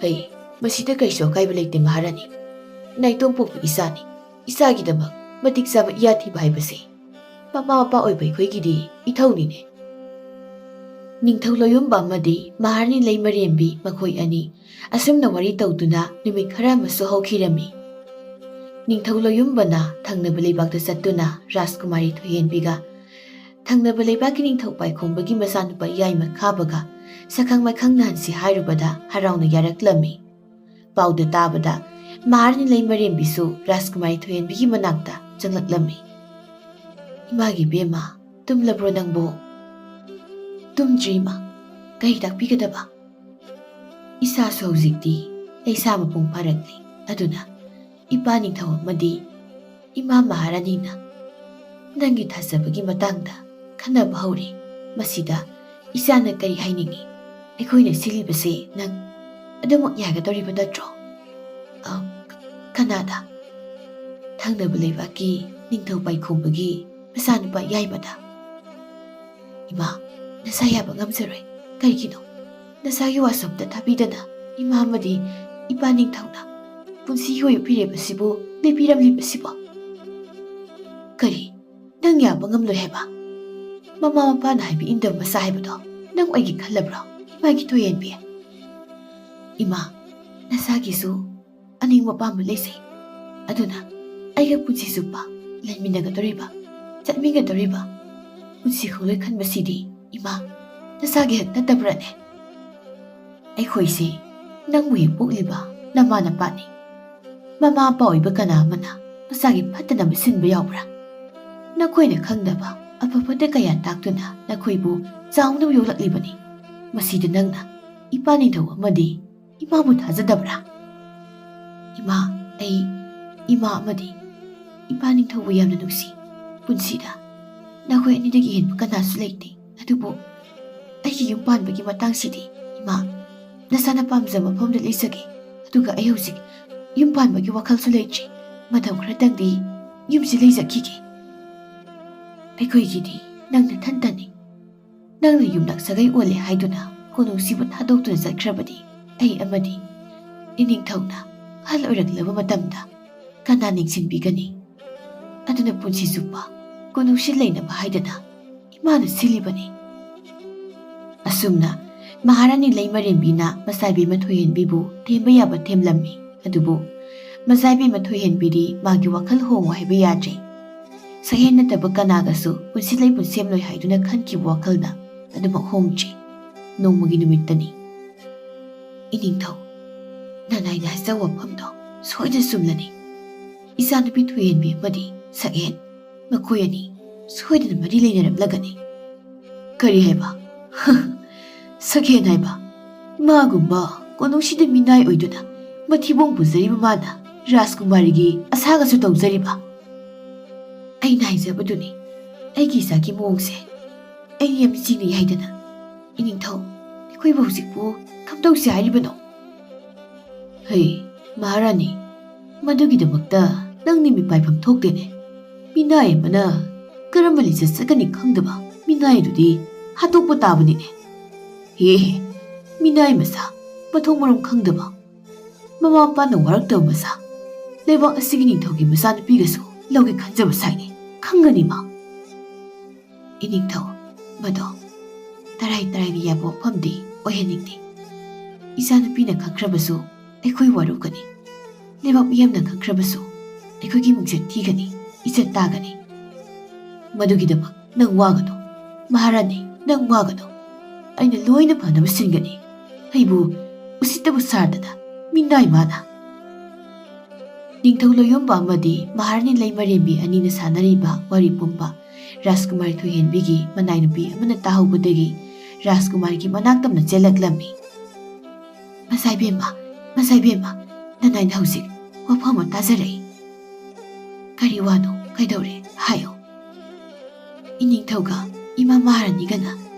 ꯍꯩ, ꯃꯁꯤꯗ ꯀꯔꯤꯁꯨ ꯑꯀꯥꯏꯕ ꯂꯩꯇꯦ ꯃꯍꯥꯔꯥꯅꯤ꯫ ꯅꯥꯏꯇꯣꯝ ꯄꯣꯛꯄ ꯏꯆꯥꯅꯤ꯫ ꯏꯆꯥꯒꯤꯗꯃꯛ ꯃꯇꯤꯛ ꯆꯥꯕ ꯏꯌꯥ ꯊꯤꯕ ꯍꯥꯏꯕꯁꯦ ꯃꯃꯥ ꯃꯄꯥ ꯑꯣꯏꯕ ꯑꯩꯈꯣꯏꯒꯤꯗꯤ ꯏꯊꯧꯅꯤꯅꯦ꯫ ꯅꯤꯡꯊꯧ ꯂꯣꯌꯨꯝꯕ ꯑꯃꯗꯤ ꯃꯍꯥꯔꯥꯅꯤ ꯂꯩꯃꯔꯦꯝꯕꯤ ꯃꯈꯣꯏ ꯑꯅꯤ ꯑꯁꯨꯝꯅ ꯋꯥꯔꯤ ꯇꯧꯗꯨꯅ ꯅꯨꯃꯤꯠ ꯈꯔ ꯑꯃꯁꯨ ꯍꯧꯈꯤꯔꯝꯃꯤ꯫ ꯅꯤꯡꯊꯧ ꯂꯣꯌꯨꯝꯕꯅ ꯊꯪꯅꯕ ꯂꯩꯕꯥꯛꯇ ꯆꯠꯇꯨꯅ ꯔꯥꯖꯀꯨꯃꯥꯔꯤ ꯊꯣꯏꯍꯦꯟꯕꯤꯒ ꯊꯪꯅꯕ ꯂꯩꯕꯥꯛꯀꯤ ꯅꯤꯡꯊꯧ ꯄꯥꯏꯈꯣꯝꯕꯒꯤ ꯃꯆꯥꯅꯨꯄꯥ ꯌꯥꯏꯃ ꯈꯥꯕꯒ ꯁꯛꯈꯪ ꯃꯥꯏꯈꯪ ꯅꯥꯍꯟꯁꯤ ꯍꯥꯏꯔꯨꯕꯗ ꯍꯔꯥꯎꯅ ꯌꯥꯔꯛꯂꯝꯃꯤ꯫ ꯄꯥꯎꯗ ꯇꯥꯕꯗ ꯃꯍꯥꯔꯥꯅꯤ ꯂꯩꯃꯔꯦꯝꯕꯤꯁꯨ ꯔꯥꯖꯀꯨꯃꯥꯔꯤ ꯊꯣꯏꯍꯦꯟꯕꯤꯒꯤ ꯃꯅꯥꯛꯇ ꯆꯪꯂꯛꯂꯝꯃꯤ꯫ "ꯏꯃꯥꯒꯤ ꯏꯕꯦꯝꯃ, ꯇꯨꯝꯂꯕ꯭ꯔꯣ ꯅꯪꯕꯨ?" "ꯇꯨꯝꯗ꯭ꯔꯤ ꯏꯃꯥ꯫ ꯀꯔꯤ ꯇꯥꯛꯄꯤꯒꯗꯕ?" "ꯏꯁꯥꯁꯨ ꯍꯧꯖꯤꯛꯇꯤ ꯂꯩꯁꯥ ꯃꯄꯨꯡ ꯐꯥꯔꯛꯂꯤ꯫ ꯑꯗꯨꯅ ꯏꯄꯥ ꯅꯤꯡꯊꯧ ꯑꯃꯗꯤ ꯏꯃꯥ ꯃꯍꯥꯔꯥꯅꯤꯅ ꯅꯪꯒꯤ ꯊꯥꯖꯕꯒꯤ ꯃꯇꯥꯡꯗ ꯈꯟꯅꯕ ꯍꯧꯔꯦ꯫ ꯃꯁꯤꯗ ꯏꯆꯥꯅ ꯀꯔꯤ ꯍꯥꯏꯅꯤꯡꯏ? ꯑꯩꯈꯣꯏꯅ ꯁꯤꯜꯂꯤꯕꯁꯦ ꯅꯪ ꯑꯗꯨꯃꯛ ꯌꯥꯒꯗꯧꯔꯤꯕ ꯅꯠꯇ꯭ꯔꯣ?" "ꯑ, ꯀꯅꯥꯗ?" "ꯊꯪꯅꯕ ꯂꯩꯕꯥꯛꯀꯤ ꯅꯤꯡꯊꯧ ꯄꯥꯏꯈꯣꯝꯕꯒꯤ ꯃꯆꯥꯅꯨꯄꯥ ꯌꯥꯏꯃꯗ꯫" "ꯏꯃꯥ, ꯅꯁꯥ ꯌꯥꯕ ꯉꯝꯖꯔꯣꯏ꯫ ꯀꯔꯤꯒꯤꯅꯣ ꯅꯁꯥꯒꯤ ꯋꯥꯁꯣꯞꯇ ꯊꯥꯕꯤꯗꯅ ꯏꯃꯥ ꯑꯃꯗꯤ ꯏꯄꯥ ꯅꯤꯡꯊꯧꯅ ꯄꯨꯟꯁꯤꯒꯤ ꯑꯣꯏꯕ ꯐꯤꯔꯦꯞ ꯑꯁꯤꯕꯨ ꯂꯦꯞꯄꯤꯔꯝꯂꯤꯕꯁꯤꯕꯣ?" "ꯀꯔꯤ? ꯅꯪ ꯌꯥꯕ ꯉꯝꯂꯣꯏ ꯍꯥꯏꯕ? ꯃꯃꯥ ꯃꯄꯥꯅ ꯍꯥꯏꯕ ꯏꯟꯗꯕ ꯃꯆꯥ ꯍꯥꯏꯕꯗꯣ ꯅꯪ ꯑꯣꯏꯒꯦ ꯈꯜꯂꯕ꯭ꯔꯣ, ꯏꯃꯥꯒꯤ ꯊꯣꯏꯍꯦꯟꯕꯤ?" "ꯏꯃꯥ, ꯅꯁꯥꯒꯤꯁꯨ ꯑꯅꯤꯡꯕ ꯑꯄꯥꯝꯕ ꯂꯩꯖꯩ꯫ ꯑꯗꯨꯅ ꯑꯩꯒ ꯄꯨꯟꯁꯤ ꯆꯨꯞꯄ ꯂꯩꯃꯤꯟꯅꯒꯗꯧꯔꯤꯕ, ꯆꯠꯃꯤꯟꯒꯗꯧꯔꯤꯕ ꯄꯨꯟꯁꯤ ꯈꯣꯡꯂꯣꯏ ꯈꯟꯕꯁꯤꯗꯤ ꯏꯃꯥ, ꯅꯁꯥꯒꯤ ꯍꯛ ꯅꯠꯇꯕ꯭ꯔꯥꯅꯦ? ꯑꯩꯈꯣꯏꯁꯦ ꯅꯪꯕꯨ ꯍꯦꯛ ꯄꯣꯛꯂꯤꯕ ꯅꯃꯥ ꯅꯄꯥꯅꯤ꯫ ꯃꯃꯥ ꯃꯄꯥ ꯑꯣꯏꯕ ꯀꯅꯥ ꯑꯃꯅ ꯃꯆꯥꯒꯤ ꯐꯠꯇꯅꯕ ꯁꯤꯟꯕ ꯌꯥꯎꯕ꯭ꯔꯥ? ꯅꯈꯣꯏꯅ ꯈꯪꯗꯕ ꯑꯐ ꯐꯠꯇ ꯀꯌꯥ ꯇꯥꯛꯇꯨꯅ ꯅꯈꯣꯏꯕꯨ ꯆꯥꯎꯅꯕ ꯌꯣꯛꯂꯛꯂꯤꯕꯅꯤ꯫ ꯃꯁꯤꯗ ꯅꯪꯅ ꯏꯄꯥ ꯅꯤꯡꯊꯧ ꯑꯃꯗꯤ ꯏꯃꯥꯕꯨ ꯊꯥꯖꯗꯕ꯭ꯔꯥ? ꯏꯃꯥ, ꯑꯩ ꯏꯃꯥ ꯑꯃꯗꯤ ꯏꯄꯥ ꯅꯤꯡꯊꯧꯕꯨ ꯌꯥꯝꯅ ꯅꯨꯡꯁꯤ꯫ ꯄꯨꯟꯁꯤꯗ ꯅꯈꯣꯏ ꯑꯅꯤꯗꯒꯤ ꯍꯦꯟꯕ ꯀꯅꯥꯁꯨ ꯂꯩꯇꯦ꯫ ꯑꯗꯨꯕꯨ ꯑꯩꯒꯤ ꯌꯨꯝ ꯄꯥꯟꯕꯒꯤ ꯃꯇꯥꯡꯁꯤꯗꯤ, ꯏꯃꯥ, ꯅꯁꯥꯅ ꯄꯥꯝꯖꯕ ꯃꯐꯝꯗ ꯂꯩꯖꯒꯦ꯫ ꯑꯗꯨꯒ ꯑꯩ ꯍꯧꯖꯤꯛ ꯌꯨꯝ ꯄꯥꯟꯕꯒꯤ ꯋꯥꯈꯜꯁꯨ ꯂꯩꯇ꯭ꯔꯤ꯫ ꯃꯇꯝ ꯈꯔꯇꯪꯗꯤ ꯌꯨꯝꯁꯤ ꯂꯩꯖꯈꯤꯒꯦ꯫ ꯑꯩꯈꯣꯏꯒꯤꯗꯤ ꯅꯪ ꯅꯊꯟꯇꯅꯤ꯫ ꯅꯪꯅ ꯌꯨꯝꯅꯥꯛ ꯁꯥꯒꯩ ꯑꯣꯜꯂꯦ ꯍꯥꯏꯗꯨꯅ ꯀꯣꯅꯨꯡꯁꯤꯕꯨ ꯊꯥꯗꯣꯛꯇꯨꯅ ꯆꯠꯈ꯭ꯔꯕꯗꯤ ꯑꯩ ꯑꯃꯗꯤ ꯏꯅꯤꯡꯊꯧꯅ ꯑꯍꯜ ꯑꯣꯏꯔꯛꯂꯕ ꯃꯇꯝꯗ ꯀꯅꯥ ꯅꯤꯡꯁꯤꯡꯕꯤꯒꯅꯤ? ꯑꯗꯨꯅ ꯄꯨꯟꯁꯤ ꯆꯨꯞꯄ ꯀꯣꯅꯨꯡꯁꯤ ꯂꯩꯅꯕ ꯍꯥꯏꯗꯅ ꯏꯃꯥꯅ ꯁꯤꯜꯂꯤꯕꯅꯤ꯫ ꯑꯁꯨꯝꯅ ꯃꯍꯥꯔꯥꯅꯤ ꯂꯩꯃꯔꯦꯝꯕꯤꯅ ꯃꯆꯥꯏꯕꯦꯝꯃ ꯊꯣꯏꯍꯦꯟꯕꯤꯕꯨ ꯊꯦꯝꯕ ꯌꯥꯕ ꯊꯦꯝꯂꯝꯃꯤ꯫ ꯑꯗꯨꯕꯨ ꯃꯆꯥꯏꯕꯦꯝꯃ ꯊꯣꯏꯍꯦꯟꯕꯤꯗꯤ ꯃꯥꯒꯤ ꯋꯥꯈꯜ ꯍꯣꯡꯉꯨ ꯍꯥꯏꯕ ꯌꯥꯗ꯭ꯔꯦ꯫ ꯁꯛꯍꯦꯟ ꯅꯠꯇꯕ ꯀꯅꯥꯒꯁꯨ ꯄꯨꯟꯁꯤ ꯂꯩꯄꯨꯟ ꯁꯦꯝꯂꯣꯏ ꯍꯥꯏꯗꯨꯅ ꯈꯟꯈꯤꯕ ꯋꯥꯈꯜꯅ ꯑꯗꯨꯃꯛ ꯍꯣꯡꯗ꯭ꯔꯤ꯫ ꯅꯣꯡꯃꯒꯤ ꯅꯨꯃꯤꯠꯇꯅꯤ꯫ ꯏꯅꯤꯡꯊꯧ, ꯅꯅꯥꯏꯅ ꯍꯥꯏꯖꯕ ꯋꯥꯐꯝꯗꯣ ꯁꯣꯏꯗꯅ ꯆꯨꯝꯂꯅꯤ꯫ ꯏꯆꯥꯅꯨꯄꯤ ꯊꯣꯏꯍꯦꯟꯕꯤ ꯑꯃꯗꯤ ꯁꯛꯍꯦꯟ, ꯃꯈꯣꯏ ꯑꯅꯤ ꯁꯣꯏꯗꯅ ꯃꯔꯤ ꯂꯩꯅꯔꯝꯂꯒꯅꯤ꯫ ꯀꯔꯤ ꯍꯥꯏꯕ? ꯁꯛꯍꯦꯟ ꯍꯥꯏꯕ? ꯃꯥꯒꯨꯝꯕ ꯀꯣꯅꯨꯡꯁꯤꯗ ꯃꯤꯅꯥꯏ ꯑꯣꯏꯗꯨꯅ ꯃꯊꯤꯕꯣꯡ ꯄꯨꯖꯔꯤꯕ ꯃꯥꯅ ꯔꯥꯖꯀꯨꯃꯥꯔꯤꯒꯤ ꯑꯁꯥꯒꯁꯨ ꯇꯧꯖꯔꯤꯕ? ꯑꯩꯅ ꯍꯥꯏꯖꯕꯗꯨꯅꯤ, ꯑꯩꯒꯤ ꯏꯆꯥꯒꯤ ꯃꯑꯣꯡꯁꯦ꯫ ꯑꯩ ꯌꯥꯝ ꯆꯤꯡꯅꯩ ꯍꯥꯏꯗꯅ꯫ ꯏꯅꯤꯡꯊꯧ, ꯑꯩꯈꯣꯏꯕꯨ ꯍꯧꯖꯤꯛꯄꯨ ꯀꯝꯗꯧꯁꯤ ꯍꯥꯏꯔꯤꯕꯅꯣ? ꯍꯩ, ꯃꯍꯥꯔꯥꯅꯤ, ꯃꯗꯨꯒꯤꯗꯃꯛꯇ ꯅꯪꯗꯤ ꯃꯤꯄꯥꯏꯐꯝ ꯊꯣꯛꯇꯦꯅꯦ꯫ ꯃꯤꯅꯥꯏ ꯑꯃꯅ ꯀꯔꯝꯕ ꯂꯤꯆꯠ ꯆꯠꯀꯅꯤ ꯈꯪꯗꯕ ꯃꯤꯅꯥꯏ ꯑꯗꯨꯗꯤ ꯍꯥꯠꯇꯣꯛꯄ ꯇꯥꯕꯅꯤꯅꯦ꯫ ꯍꯦ, ꯃꯤꯅꯥꯏ ꯃꯆꯥ, ꯃꯊꯣꯡ ꯃꯔꯝ ꯈꯪꯗꯕ, ꯃꯃꯥ ꯃꯄꯥꯅ ꯋꯥꯔꯛꯇꯕ ꯃꯆꯥ, ꯂꯩꯕꯥꯛ ꯑꯁꯤꯒꯤ ꯅꯤꯡꯊꯧꯒꯤ ꯃꯆꯥꯅꯨꯄꯤꯒꯁꯨ ꯂꯧꯒꯦ ꯈꯟꯖꯕ ꯁꯥꯏꯅꯦ꯫ ꯈꯪꯒꯅꯤ ꯃꯥ꯫ ꯏꯅꯤꯡꯊꯧ, ꯃꯗꯣ ꯇꯔꯥꯏ ꯇꯔꯥꯏꯅ ꯌꯥꯕ ꯋꯥꯐꯝꯗꯤ ꯑꯣꯏꯍꯟꯅꯤꯡꯗꯦ꯫ ꯏꯆꯥꯅꯨꯄꯤꯅ ꯈꯪꯈ꯭ꯔꯕꯁꯨ ꯑꯩꯈꯣꯏ ꯋꯥꯔꯧꯒꯅꯤ꯫ ꯂꯩꯕꯥꯛ ꯃꯤꯌꯥꯝꯅ ꯈꯪꯈ꯭ꯔꯕꯁꯨ ꯑꯩꯈꯣꯏꯒꯤ ꯃꯤꯡꯆꯠ ꯊꯤꯒꯅꯤ, ꯏꯖꯠ ꯇꯥꯒꯅꯤ꯫ ꯃꯗꯨꯒꯤꯗꯃꯛ ꯅꯪ ꯋꯥꯒꯅꯨ, ꯃꯍꯥꯔꯥꯅꯤ, ꯅꯪ ꯋꯥꯒꯅꯨ꯫ ꯑꯩꯅ ꯂꯣꯏꯅ ꯐꯅꯕ ꯁꯤꯟꯒꯅꯤ꯫ ꯑꯩꯕꯨ ꯎꯁꯤꯠꯇꯕ ꯁꯥꯗꯅ ꯃꯤꯅꯥꯏ ꯃꯥꯅ꯫ ꯅꯤꯡꯊꯧ ꯂꯣꯌꯣꯝꯕ ꯑꯃꯗꯤ ꯃꯍꯥꯔꯥꯅꯤ ꯂꯩꯃꯔꯦꯝꯕꯤ ꯑꯅꯤꯅ ꯁꯥꯟꯅꯔꯤꯕ ꯋꯥꯔꯤ ꯄꯨꯝꯕ ꯔꯥꯖꯀꯨꯃꯥꯔꯤ ꯊꯣꯏꯍꯦꯟꯕꯤꯒꯤ ꯃꯅꯥꯏꯅꯨꯄꯤ ꯑꯃꯅ ꯇꯥꯍꯧꯕꯗꯒꯤ ꯔꯥꯖꯀꯨꯃꯥꯔꯤꯒꯤ ꯃꯅꯥꯛ ꯇꯝꯅ ꯆꯦꯜꯂꯛꯂꯝꯃꯤ꯫ "ꯃꯖꯥꯏꯕꯦꯝꯃ, ꯃꯖꯥꯏꯕꯦꯝꯃ, ꯅꯅꯥꯏꯅ ꯍꯧꯖꯤꯛ ꯋꯥꯐꯝ ꯑꯃ ꯇꯥꯖꯔꯛꯏ꯫" "ꯀꯔꯤ ꯋꯥꯅꯣ? ꯀꯩꯗꯧꯔꯦ? ꯍꯥꯏꯌꯣ꯫" "ꯏꯅꯤꯡꯊꯧꯒ ꯏꯃꯥ ꯃꯍꯥꯔꯥꯅꯤꯒꯅ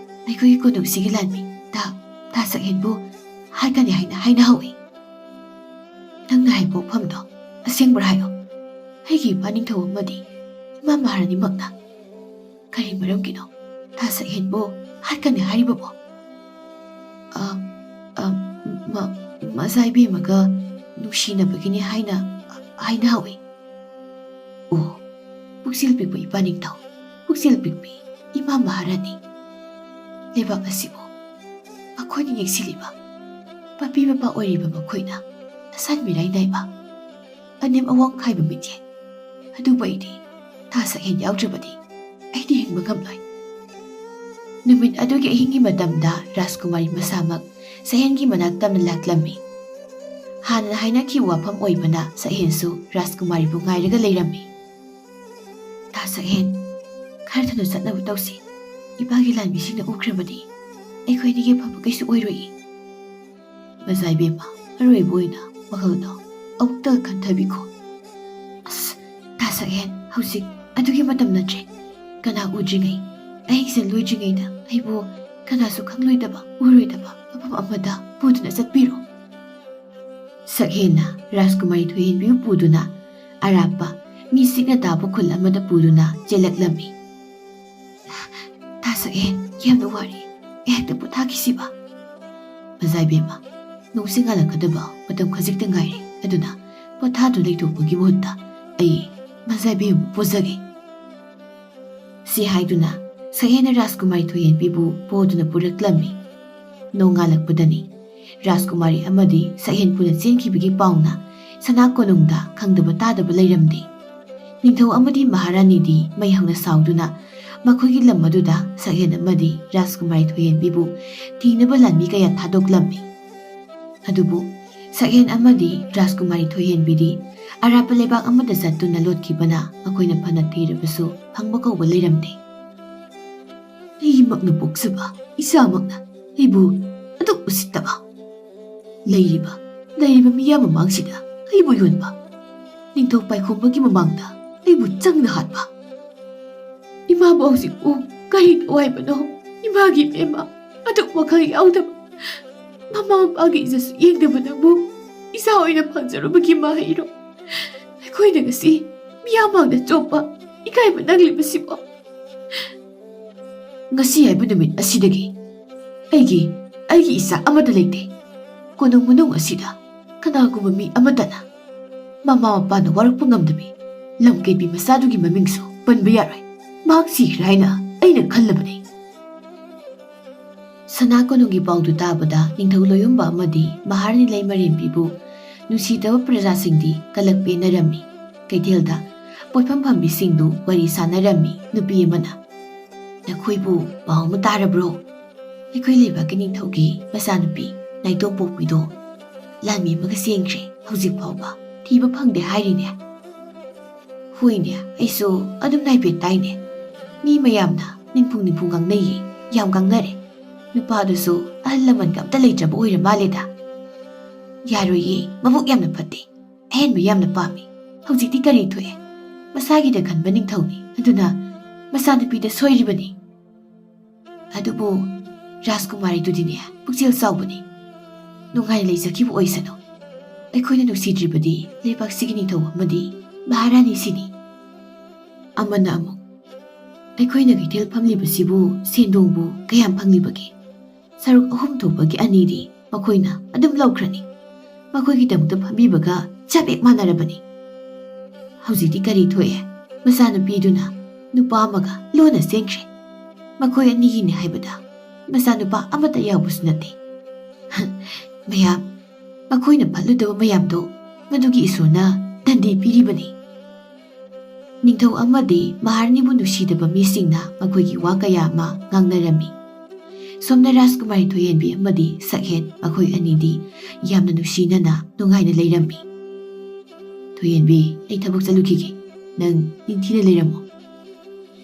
ꯑꯩꯈꯣꯏꯒꯤ ꯀꯣꯅꯨꯡꯁꯤꯒꯤ ꯂꯥꯟꯃꯤ ꯇꯥ, ꯇꯥ ꯁꯛꯍꯦꯟꯕꯨ ꯍꯥꯠꯀꯅꯤ ꯍꯥꯏꯅ ꯍꯥꯏꯅꯍꯧꯏ꯫" "ꯅꯪꯅ ꯍꯥꯏꯕ ꯋꯥꯐꯝꯗꯣ ꯑꯁꯦꯡꯕ꯭ꯔꯥ ꯍꯥꯏꯌꯣ꯫ ꯑꯩꯒꯤ ꯏꯄꯥ ꯅꯤꯡꯊꯧ ꯑꯃꯗꯤ ꯏꯃꯥ ꯃꯍꯥꯔꯥꯅꯤꯃꯛꯅ ꯀꯔꯤ ꯃꯔꯝꯒꯤꯅꯣ ꯇꯥ ꯁꯛꯍꯦꯟꯕꯨ ꯍꯥꯠꯀꯅꯤ ꯍꯥꯏꯔꯤꯕꯕꯣ?" "ꯑ, ꯑ, ꯃ-, ꯃꯖꯥꯏꯕꯦꯝꯃꯒ ꯅꯨꯡꯁꯤꯅꯕꯒꯤꯅꯤ ꯍꯥꯏꯅ ꯍꯥꯏꯅꯍꯧꯏ꯫" "ꯑꯣ, ꯄꯨꯛꯆꯦꯜ ꯄꯤꯛꯄ ꯏꯄꯥ ꯅꯤꯡꯊꯧ, ꯄꯨꯛꯆꯦꯜ ꯄꯤꯛꯄꯤ ꯏꯃꯥ ꯃꯍꯥꯔꯥꯅꯤ꯫ ꯂꯩꯕꯥꯛ ꯑꯁꯤꯕꯨ ꯃꯈꯣꯏꯅ ꯌꯦꯡꯁꯤꯜꯂꯤꯕ ꯃꯄꯤ ꯃꯄꯥ ꯑꯣꯏꯔꯤꯕ ꯃꯈꯣꯏꯅ ꯑꯁꯥꯟ ꯃꯤꯔꯥꯏ ꯅꯥꯏꯕ, ꯑꯅꯦꯝ ꯑꯋꯥꯡ ꯈꯥꯏꯕ ꯃꯤꯠꯌꯦꯡ ꯑꯗꯨꯕꯨ ꯑꯩꯗꯤ ꯇꯥ ꯁꯛꯍꯦꯟ ꯌꯥꯎꯗ꯭ꯔꯕꯗꯤ ꯑꯩꯗꯤ ꯍꯤꯡꯕ ꯉꯝꯂꯣꯏ꯫" ꯅꯨꯃꯤꯠ ꯑꯗꯨꯒꯤ ꯑꯍꯤꯡꯒꯤ ꯃꯇꯝꯗ ꯔꯥꯖꯀꯨꯃꯥꯔꯤ ꯃꯁꯥꯃꯛ ꯁꯛꯍꯦꯟꯒꯤ ꯃꯅꯥꯛ ꯇꯝꯅ ꯂꯥꯛꯂꯝꯃꯤ꯫ ꯍꯥꯟꯅ ꯍꯥꯏꯅꯈꯤꯕ ꯋꯥꯐꯝ ꯑꯣꯏꯕꯅ ꯁꯛꯍꯦꯟꯁꯨ ꯔꯥꯖꯀꯨꯃꯥꯔꯤꯕꯨ ꯉꯥꯏꯔꯒ ꯂꯩꯔꯝꯃꯤ꯫ "ꯇꯥ ꯁꯛꯍꯦꯟ, ꯈꯔ ꯊꯨꯅ ꯆꯠꯅꯕ ꯇꯧꯁꯤ꯫ ꯏꯄꯥꯒꯤ ꯂꯥꯟꯃꯤꯁꯤꯡꯅ ꯎꯈ꯭ꯔꯕꯗꯤ ꯑꯩꯈꯣꯏ ꯑꯅꯤꯒꯤ ꯑꯐꯕ ꯀꯩꯁꯨ ꯑꯣꯏꯔꯣꯏꯌꯦ꯫" "ꯃꯖꯥꯏꯕꯦꯝꯃ, ꯑꯔꯣꯏꯕ ꯑꯣꯏꯅ ꯋꯥꯈꯜꯗꯣ ꯑꯃꯨꯛꯇ ꯈꯟꯊꯕꯤꯈꯣ꯫" "ꯑꯁ, ꯇꯥ ꯁꯛꯍꯦꯟ, ꯍꯧꯖꯤꯛ ꯑꯗꯨꯒꯤ ꯃꯇꯝ ꯅꯠꯇ꯭ꯔꯦ꯫ ꯀꯅꯥ ꯎꯗ꯭ꯔꯤꯉꯩ, ꯑꯍꯤꯡꯁꯦ ꯂꯣꯏꯗ꯭ꯔꯤꯉꯩꯗ ꯑꯩꯕꯨ ꯀꯅꯥꯁꯨ ꯈꯪꯂꯣꯏꯗꯕ, ꯎꯔꯣꯏꯗꯕ ꯃꯐꯝ ꯑꯃꯗ ꯄꯨꯗꯨꯅ ꯆꯠꯄꯤꯔꯣ꯫" ꯁꯛꯍꯦꯟꯅ ꯔꯥꯖꯀꯨꯃꯥꯔꯤ ꯊꯣꯏꯍꯦꯟꯕꯤꯕꯨ ꯄꯨꯗꯨꯅ ꯑꯔꯥꯞꯄ ꯃꯤ ꯁꯤꯛꯅ ꯇꯥꯕ ꯈꯨꯜ ꯑꯃꯗ ꯄꯨꯗꯨꯅ ꯆꯦꯜꯂꯛꯂꯝꯃꯤ꯫ "ꯇꯥ ꯁꯛꯍꯦꯟ, ꯌꯥꯝꯅ ꯋꯥꯔꯦ꯫ ꯉꯥꯏꯍꯥꯛꯇ ꯄꯣꯊꯥꯈꯤꯁꯤꯕ꯫" "ꯃꯖꯥꯏꯕꯦꯝꯃ, ꯅꯣꯡꯁꯤꯡ ꯉꯥꯜꯂꯛꯀꯗꯕ ꯃꯇꯝ ꯈꯖꯤꯛꯇ ꯉꯥꯏꯔꯦ꯫ ꯑꯗꯨꯅ ꯄꯣꯊꯥꯗꯨꯅ ꯂꯩꯊꯣꯛꯄꯒꯤ ꯃꯍꯨꯠꯇ ꯑꯩ ꯃꯖꯥꯏꯕꯦꯝꯃꯕꯨ ꯄꯨꯖꯒꯦ꯫" ꯁꯤ ꯍꯥꯏꯗꯨꯅ ꯁꯛꯍꯦꯟꯅ ꯔꯥꯖꯀꯨꯃꯥꯔꯤ ꯊꯣꯏꯍꯦꯟꯕꯤꯕꯨ ꯄꯨꯗꯨꯅ ꯄꯨꯔꯛꯂꯝꯃꯤ꯫ ꯅꯣꯡꯉꯥꯜꯂꯛꯄꯗꯅꯤ ꯔꯥꯖꯀꯨꯃꯥꯔꯤ ꯑꯃꯗꯤ ꯁꯛꯍꯦꯟ ꯄꯨꯟꯅ ꯆꯦꯟꯈꯤꯕꯒꯤ ꯄꯥꯎꯅ ꯁꯅꯥ ꯀꯣꯅꯨꯡꯗ ꯈꯪꯗꯕ ꯇꯥꯗꯕ ꯂꯩꯔꯝꯗꯦ꯫ ꯅꯤꯡꯊꯧ ꯑꯃꯗꯤ ꯃꯍꯥꯔꯥꯅꯤꯗꯤ ꯃꯩ ꯍꯧꯅ ꯁꯥꯎꯗꯨꯅ ꯃꯈꯣꯏꯒꯤ ꯂꯝ ꯑꯗꯨꯗ ꯁꯛꯍꯦꯟ ꯑꯃꯗꯤ ꯔꯥꯖꯀꯨꯃꯥꯔꯤ ꯊꯣꯏꯍꯦꯟꯕꯤꯕꯨ ꯊꯤꯅꯕ ꯂꯥꯟꯃꯤ ꯀꯌꯥ ꯊꯥꯗꯣꯛꯂꯝꯃꯤ꯫ ꯑꯗꯨꯕꯨ ꯁꯛꯍꯦꯟ ꯑꯃꯗꯤ ꯔꯥꯖꯀꯨꯃꯥꯔꯤ ꯊꯣꯏꯍꯦꯟꯕꯤꯗꯤ ꯑꯔꯥꯞꯄ ꯂꯩꯕꯥꯛ ꯑꯃꯗ ꯆꯠꯇꯨꯅ ꯂꯣꯠꯈꯤꯕꯅ ꯃꯈꯣꯏꯅ ꯐꯅ ꯊꯤꯔꯕꯁꯨ ꯐꯪꯕ ꯀꯧꯕ ꯂꯩꯔꯝꯗꯦ꯫ ꯑꯩꯃꯛꯅ ꯄꯣꯛꯆꯕ ꯏꯆꯥꯃꯛꯅ ꯑꯩꯕꯨ ꯑꯗꯨꯛ ꯎꯁꯤꯠꯇꯕ꯫ ꯂꯩꯔꯤꯕ, ꯂꯩꯔꯤꯕ ꯃꯤꯌꯥꯝ ꯃꯃꯥꯡꯁꯤꯗ ꯑꯩꯕꯨ ꯌꯣꯟꯕ꯫ ꯅꯤꯡꯊꯧ ꯄꯥꯏꯈꯣꯝꯕꯒꯤ ꯃꯃꯥꯡꯗ ꯑꯩꯕꯨ ꯆꯪꯅ ꯍꯥꯠꯄ꯫ ꯏꯃꯥꯕꯨ ꯍꯧꯖꯤꯛꯄꯨ ꯀꯔꯤ ꯅꯨꯡꯉꯥꯏꯕꯅꯣ? ꯏꯃꯥꯒꯤ ꯏꯕꯦꯝꯃ ꯑꯗꯨꯛ ꯋꯥꯈꯜ ꯌꯥꯎꯗꯕ, ꯃꯃꯥ ꯃꯄꯥꯒꯤ ꯏꯖꯠꯁꯨ ꯌꯦꯡꯗꯕ ꯅꯪꯕꯨ ꯏꯆꯥ ꯑꯣꯏꯅ ꯐꯪꯖꯔꯨꯕꯒꯤ ꯃꯍꯩꯔꯣ? ꯑꯩꯈꯣꯏꯅ ꯉꯁꯤ ꯃꯤꯌꯥꯝ ꯃꯥꯡꯗ ꯆꯣꯞꯄ, ꯏꯀꯥꯏꯕ ꯅꯪꯂꯤꯕꯁꯤꯕꯣ? ꯉꯁꯤ ꯍꯥꯏꯕ ꯅꯨꯃꯤꯠ ꯑꯁꯤꯗꯒꯤ ꯑꯩꯒꯤ, ꯑꯩꯒꯤ ꯏꯆꯥ ꯑꯃꯠꯇ ꯂꯩꯇꯦ꯫ ꯀꯣꯅꯨꯡ ꯃꯅꯨꯡ ꯑꯁꯤꯗ ꯀꯅꯥꯒꯨꯝꯕ ꯃꯤ ꯑꯃꯠꯇꯅ ꯃꯃꯥ ꯃꯄꯥꯅ ꯋꯥꯔꯛꯄ ꯉꯝꯗꯕꯤ ꯂꯝꯀꯦꯠꯄꯤ ꯃꯆꯥꯗꯨꯒꯤ ꯃꯃꯤꯡꯁꯨ ꯄꯟꯕ ꯌꯥꯔꯣꯏ꯫ ꯃꯍꯥꯛ ꯁꯤꯈ꯭ꯔꯦ ꯍꯥꯏꯅ ꯑꯩꯅ ꯈꯜꯂꯕꯅꯤ꯫ ꯁꯅꯥ ꯀꯣꯅꯨꯡꯒꯤ ꯄꯥꯎꯗꯨ ꯇꯥꯕꯗ ꯅꯤꯡꯊꯧ ꯂꯣꯌꯨꯝꯕ ꯑꯃꯗꯤ ꯃꯍꯥꯔꯥꯅꯤ ꯂꯩꯃꯔꯦꯝꯕꯤꯕꯨ ꯅꯨꯡꯁꯤꯗꯕ ꯄ꯭ꯔꯖꯥꯁꯤꯡꯗꯤ ꯀꯂꯛ ꯄꯦꯟꯅꯔꯝꯃꯤ꯫ ꯀꯩꯊꯦꯜꯗ ꯄꯣꯠꯐꯝ ꯐꯝꯕꯤꯁꯤꯡꯗꯨ ꯋꯥꯔꯤ ꯁꯥꯟꯅꯔꯝꯃꯤ꯫ ꯅꯨꯄꯤ ꯑꯃꯅ, "ꯅꯈꯣꯏꯕꯨ ꯄꯥꯎ ꯑꯃ ꯇꯥꯔꯕ꯭ꯔꯣ? ꯑꯩꯈꯣꯏ ꯂꯩꯕꯥꯛꯀꯤ ꯅꯤꯡꯊꯧꯒꯤ ꯃꯆꯥꯅꯨꯄꯤ ꯅꯥꯏꯇꯣꯝ ꯄꯣꯛꯄꯤꯗꯣ ꯂꯥꯟꯃꯤ ꯑꯃꯒ ꯆꯦꯟꯈ꯭ꯔꯦ, ꯍꯧꯖꯤꯛ ꯐꯥꯎꯕ ꯊꯤꯕ ꯐꯪꯗꯦ ꯍꯥꯏꯔꯤꯅꯦ꯫" "ꯍꯣꯏꯅꯦ, ꯑꯩꯁꯨ ꯑꯗꯨꯝ ꯍꯥꯏꯐꯦꯠ ꯇꯥꯏꯅꯦ꯫ ꯃꯤ ꯃꯌꯥꯝꯅ ꯅꯤꯡꯐꯨꯡ ꯅꯤꯡꯐꯨꯡ ꯉꯥꯡꯅꯩꯌꯦ, ꯌꯥꯝ ꯉꯥꯡꯅꯔꯦ꯫ ꯅꯨꯄꯥꯗꯨꯁꯨ ꯑꯍꯜ ꯂꯃꯟꯒ ꯑꯝꯇ ꯂꯩꯇ꯭ꯔꯕ ꯑꯣꯏꯔ ꯃꯥꯜꯂꯦꯗ꯫ ꯌꯥꯔꯣꯏꯌꯦ, ꯃꯕꯨꯛ ꯌꯥꯝꯅ ꯐꯠꯇꯦ, ꯑꯍꯦꯟꯕ ꯌꯥꯝꯅ ꯄꯥꯝꯃꯤ꯫ ꯍꯧꯖꯤꯛꯇꯤ ꯀꯔꯤ ꯊꯣꯛꯑꯦ? ꯃꯁꯥꯒꯤꯗ ꯈꯟꯕ ꯅꯤꯡꯊꯧꯅꯤ, ꯑꯗꯨꯅ ꯃꯆꯥꯅꯨꯄꯤꯗ ꯁꯣꯏꯔꯤꯕꯅꯤ꯫ ꯑꯗꯨꯕꯨ ꯔꯥꯖꯀꯨꯃꯥꯔꯤꯗꯨꯗꯤꯅꯦ, ꯄꯨꯛꯆꯦꯜ ꯆꯥꯎꯕꯅꯤ꯫ ꯅꯨꯡꯉꯥꯏꯅ ꯂꯩꯖꯈꯤꯕ ꯑꯣꯏꯁꯅꯨ꯫ ꯑꯩꯈꯣꯏꯅ ꯅꯨꯡꯁꯤꯗ꯭ꯔꯤꯕꯗꯤ ꯂꯩꯕꯥꯛꯁꯤꯒꯤ ꯅꯤꯡꯊꯧ ꯑꯃꯗꯤ ꯃꯍꯥꯔꯥꯅꯤꯁꯤꯅꯤ꯫" ꯑꯃꯅ ꯑꯃꯨꯛ, "ꯑꯩꯈꯣꯏꯅ ꯀꯩꯊꯦꯜ ꯐꯝꯂꯤꯕꯁꯤꯕꯨ ꯁꯦꯟꯗꯣꯡꯕꯨ ꯀꯌꯥꯝ ꯐꯪꯂꯤꯕꯒꯦ? ꯁꯔꯨꯛ ꯑꯍꯨꯝ ꯊꯣꯛꯄꯒꯤ ꯑꯅꯤꯗꯤ ꯃꯈꯣꯏꯅ ꯑꯗꯨꯝ ꯂꯧꯈ꯭ꯔꯅꯤ꯫ ꯃꯈꯣꯏꯒꯤꯗꯃꯛꯇ ꯐꯝꯕꯤꯕꯒ ꯆꯞ ꯍꯦꯛ ꯃꯥꯟꯅꯔꯕꯅꯤ꯫ ꯍꯧꯖꯤꯛꯇꯤ ꯀꯔꯤ ꯊꯣꯛꯑꯦ? ꯃꯆꯥꯅꯨꯄꯤꯗꯨꯅ ꯅꯨꯄꯥ ꯑꯃꯒ ꯂꯣꯟꯅ ꯆꯦꯟꯈ꯭ꯔꯦ꯫ ꯃꯈꯣꯏ ꯑꯅꯤꯒꯤꯅꯤ ꯍꯥꯏꯕꯗ ꯃꯆꯥꯅꯨꯄꯥ ꯑꯃꯠꯇ ꯌꯥꯎꯕꯁꯨ ꯅꯠꯇꯦ꯫" ꯃꯌꯥꯝ, ꯃꯈꯣꯏꯅ ꯐꯠꯂꯨꯗꯕ ꯃꯌꯥꯝꯗꯣ ꯃꯗꯨꯒꯤ ꯏꯁꯣꯔꯅ ꯗꯟꯗꯤ ꯄꯤꯔꯤꯕꯅꯤ꯫ ꯅꯤꯡꯊꯧ ꯑꯃꯗꯤ ꯃꯍꯥꯔꯥꯅꯤꯕꯨ ꯅꯨꯡꯁꯤꯗꯕ ꯃꯤꯁꯤꯡꯅ ꯃꯈꯣꯏꯒꯤ ꯋꯥ ꯀꯌꯥ ꯑꯃ ꯉꯥꯡꯅꯔꯝꯃꯤ꯫ ꯁꯣꯝꯅ ꯔꯥꯖꯀꯨꯃꯥꯔꯤ ꯊꯣꯏꯍꯦꯟꯕꯤ ꯑꯃꯗꯤ ꯁꯛꯍꯦꯟ, ꯃꯈꯣꯏ ꯑꯅꯤꯗꯤ ꯌꯥꯝꯅ ꯅꯨꯡꯁꯤꯅꯅ ꯅꯨꯡꯉꯥꯏꯅ ꯂꯩꯔꯝꯃꯤ꯫ "ꯊꯣꯏꯍꯦꯟꯕꯤ, ꯑꯩ ꯊꯕꯛ ꯆꯠꯂꯨꯈꯤꯒꯦ, ꯅꯪ ꯅꯤꯡꯊꯤꯅ ꯂꯩꯔꯝꯃꯨ꯫"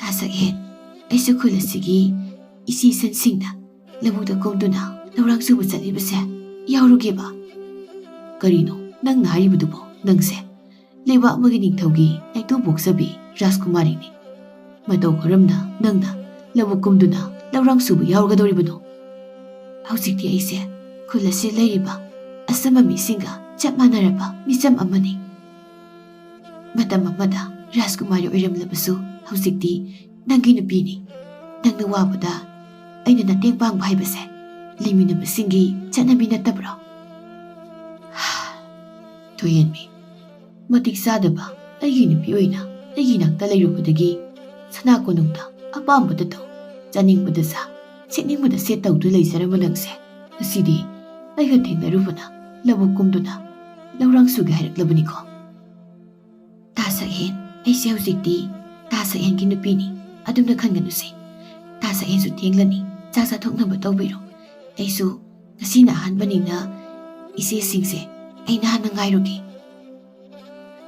"ꯇꯥ ꯁꯛꯍꯦꯟ, ꯑꯩꯁꯨ ꯈꯨꯜ ꯑꯁꯤꯒꯤ ꯏꯆꯦ ꯏꯆꯟꯁꯤꯡꯅ ꯂꯧꯕꯨꯛꯇ ꯀꯨꯝꯗꯨꯅ ꯂꯧꯔꯥꯡ ꯁꯨꯕ ꯆꯠꯂꯤꯕꯁꯦ ꯌꯥꯎꯔꯨꯒꯦꯕ꯫" "ꯀꯔꯤꯅꯣ ꯅꯪꯅ ꯍꯥꯏꯔꯤꯕꯗꯨꯕꯣ? ꯅꯪꯁꯦ ꯂꯩꯕꯥꯛ ꯑꯃꯒꯤ ꯅꯤꯡꯊꯧꯒꯤ ꯅꯥꯏꯇꯣꯝ ꯄꯣꯛꯆꯕꯤ ꯔꯥꯖꯀꯨꯃꯥꯔꯤꯅꯤ꯫ ꯃꯇꯧ ꯀꯔꯝꯅ ꯅꯪꯅ ꯂꯧꯕꯨꯛ ꯀꯨꯝꯗꯨꯅ ꯂꯧꯔꯥꯡ ꯁꯨꯕ ꯌꯥꯎꯔꯒꯗꯧꯔꯤꯕꯅꯣ? ꯍꯧꯖꯤꯛꯇꯤ ꯑꯩꯁꯦ ꯈꯨꯜ ꯑꯁꯤꯗ ꯂꯩꯔꯤꯕ ꯑꯆꯝꯕ ꯃꯤꯁꯤꯡꯒ ꯆꯞ ꯃꯥꯟꯅꯔꯕ ꯃꯤꯆꯝ ꯑꯃꯅꯤ꯫ ꯃꯇꯝ ꯑꯃꯗ ꯔꯥꯖꯀꯨꯃꯥꯔꯤ ꯑꯣꯏꯔꯝꯂꯕꯁꯨ, ꯍꯧꯖꯤꯛꯇꯤ ꯅꯪꯒꯤ ꯅꯨꯄꯤꯅꯤ꯫ ꯅꯪꯅ ꯋꯥꯕꯗ ꯑꯩꯅ ꯃꯇꯦꯡ ꯄꯥꯡꯕ ꯍꯥꯏꯕꯁꯦ ꯂꯩꯃꯤꯟꯅꯕꯁꯤꯡꯒꯤ ꯆꯠꯅꯕꯤ ꯅꯠꯇꯕ꯭ꯔꯣ?" "ꯊꯣꯏꯍꯦꯟꯕꯤ, ꯃꯇꯤꯛ ꯆꯥꯗꯕ ꯑꯩꯒꯤ ꯅꯨꯄꯤ ꯑꯣꯏꯅ ꯑꯩꯒꯤ ꯏꯅꯥꯛꯇ ꯂꯩꯔꯨꯕꯗꯒꯤ ꯁꯅꯥ ꯀꯣꯅꯨꯡꯗ ꯑꯄꯥꯝꯕꯗ ꯇꯧ, ꯆꯥꯅꯤꯡꯕꯗ ꯆꯥ, ꯁꯦꯠꯅꯤꯡꯕꯗ ꯁꯦꯠ ꯇꯧꯗꯨꯅ ꯂꯩꯖꯔꯝꯕ ꯅꯪꯁꯦ, ꯉꯁꯤꯗꯤ ꯑꯩꯒ ꯊꯦꯡꯅꯔꯨꯕꯅ ꯂꯧꯕꯨꯛ ꯀꯨꯝꯗꯨꯅ ꯂꯧꯔꯥꯡ ꯁꯨꯒꯦ ꯍꯥꯏꯔꯛꯂꯕꯅꯤꯀꯣ?" "ꯇꯥ ꯁꯛꯍꯦꯟ, ꯑꯩꯁꯦ ꯍꯧꯖꯤꯛꯇꯤ ꯇꯥ ꯁꯛꯍꯦꯟꯒꯤ ꯅꯨꯄꯤꯅꯤ, ꯑꯗꯨꯝꯅ ꯈꯟꯒꯅꯨꯁꯦ꯫ ꯇꯥ ꯁꯛꯍꯦꯟꯁꯨ ꯊꯦꯡꯂꯅꯤ, ꯆꯥꯛ ꯆꯥꯊꯣꯛꯅꯕ ꯇꯧꯕꯤꯔꯣ꯫ ꯑꯩꯁꯨ ꯉꯁꯤꯅ ꯑꯍꯥꯟꯕꯅꯤꯅ ꯏꯆꯦꯁꯤꯡꯁꯦ ꯑꯩꯅ ꯍꯥꯟꯅ ꯉꯥꯏꯔꯨꯒꯦ꯫"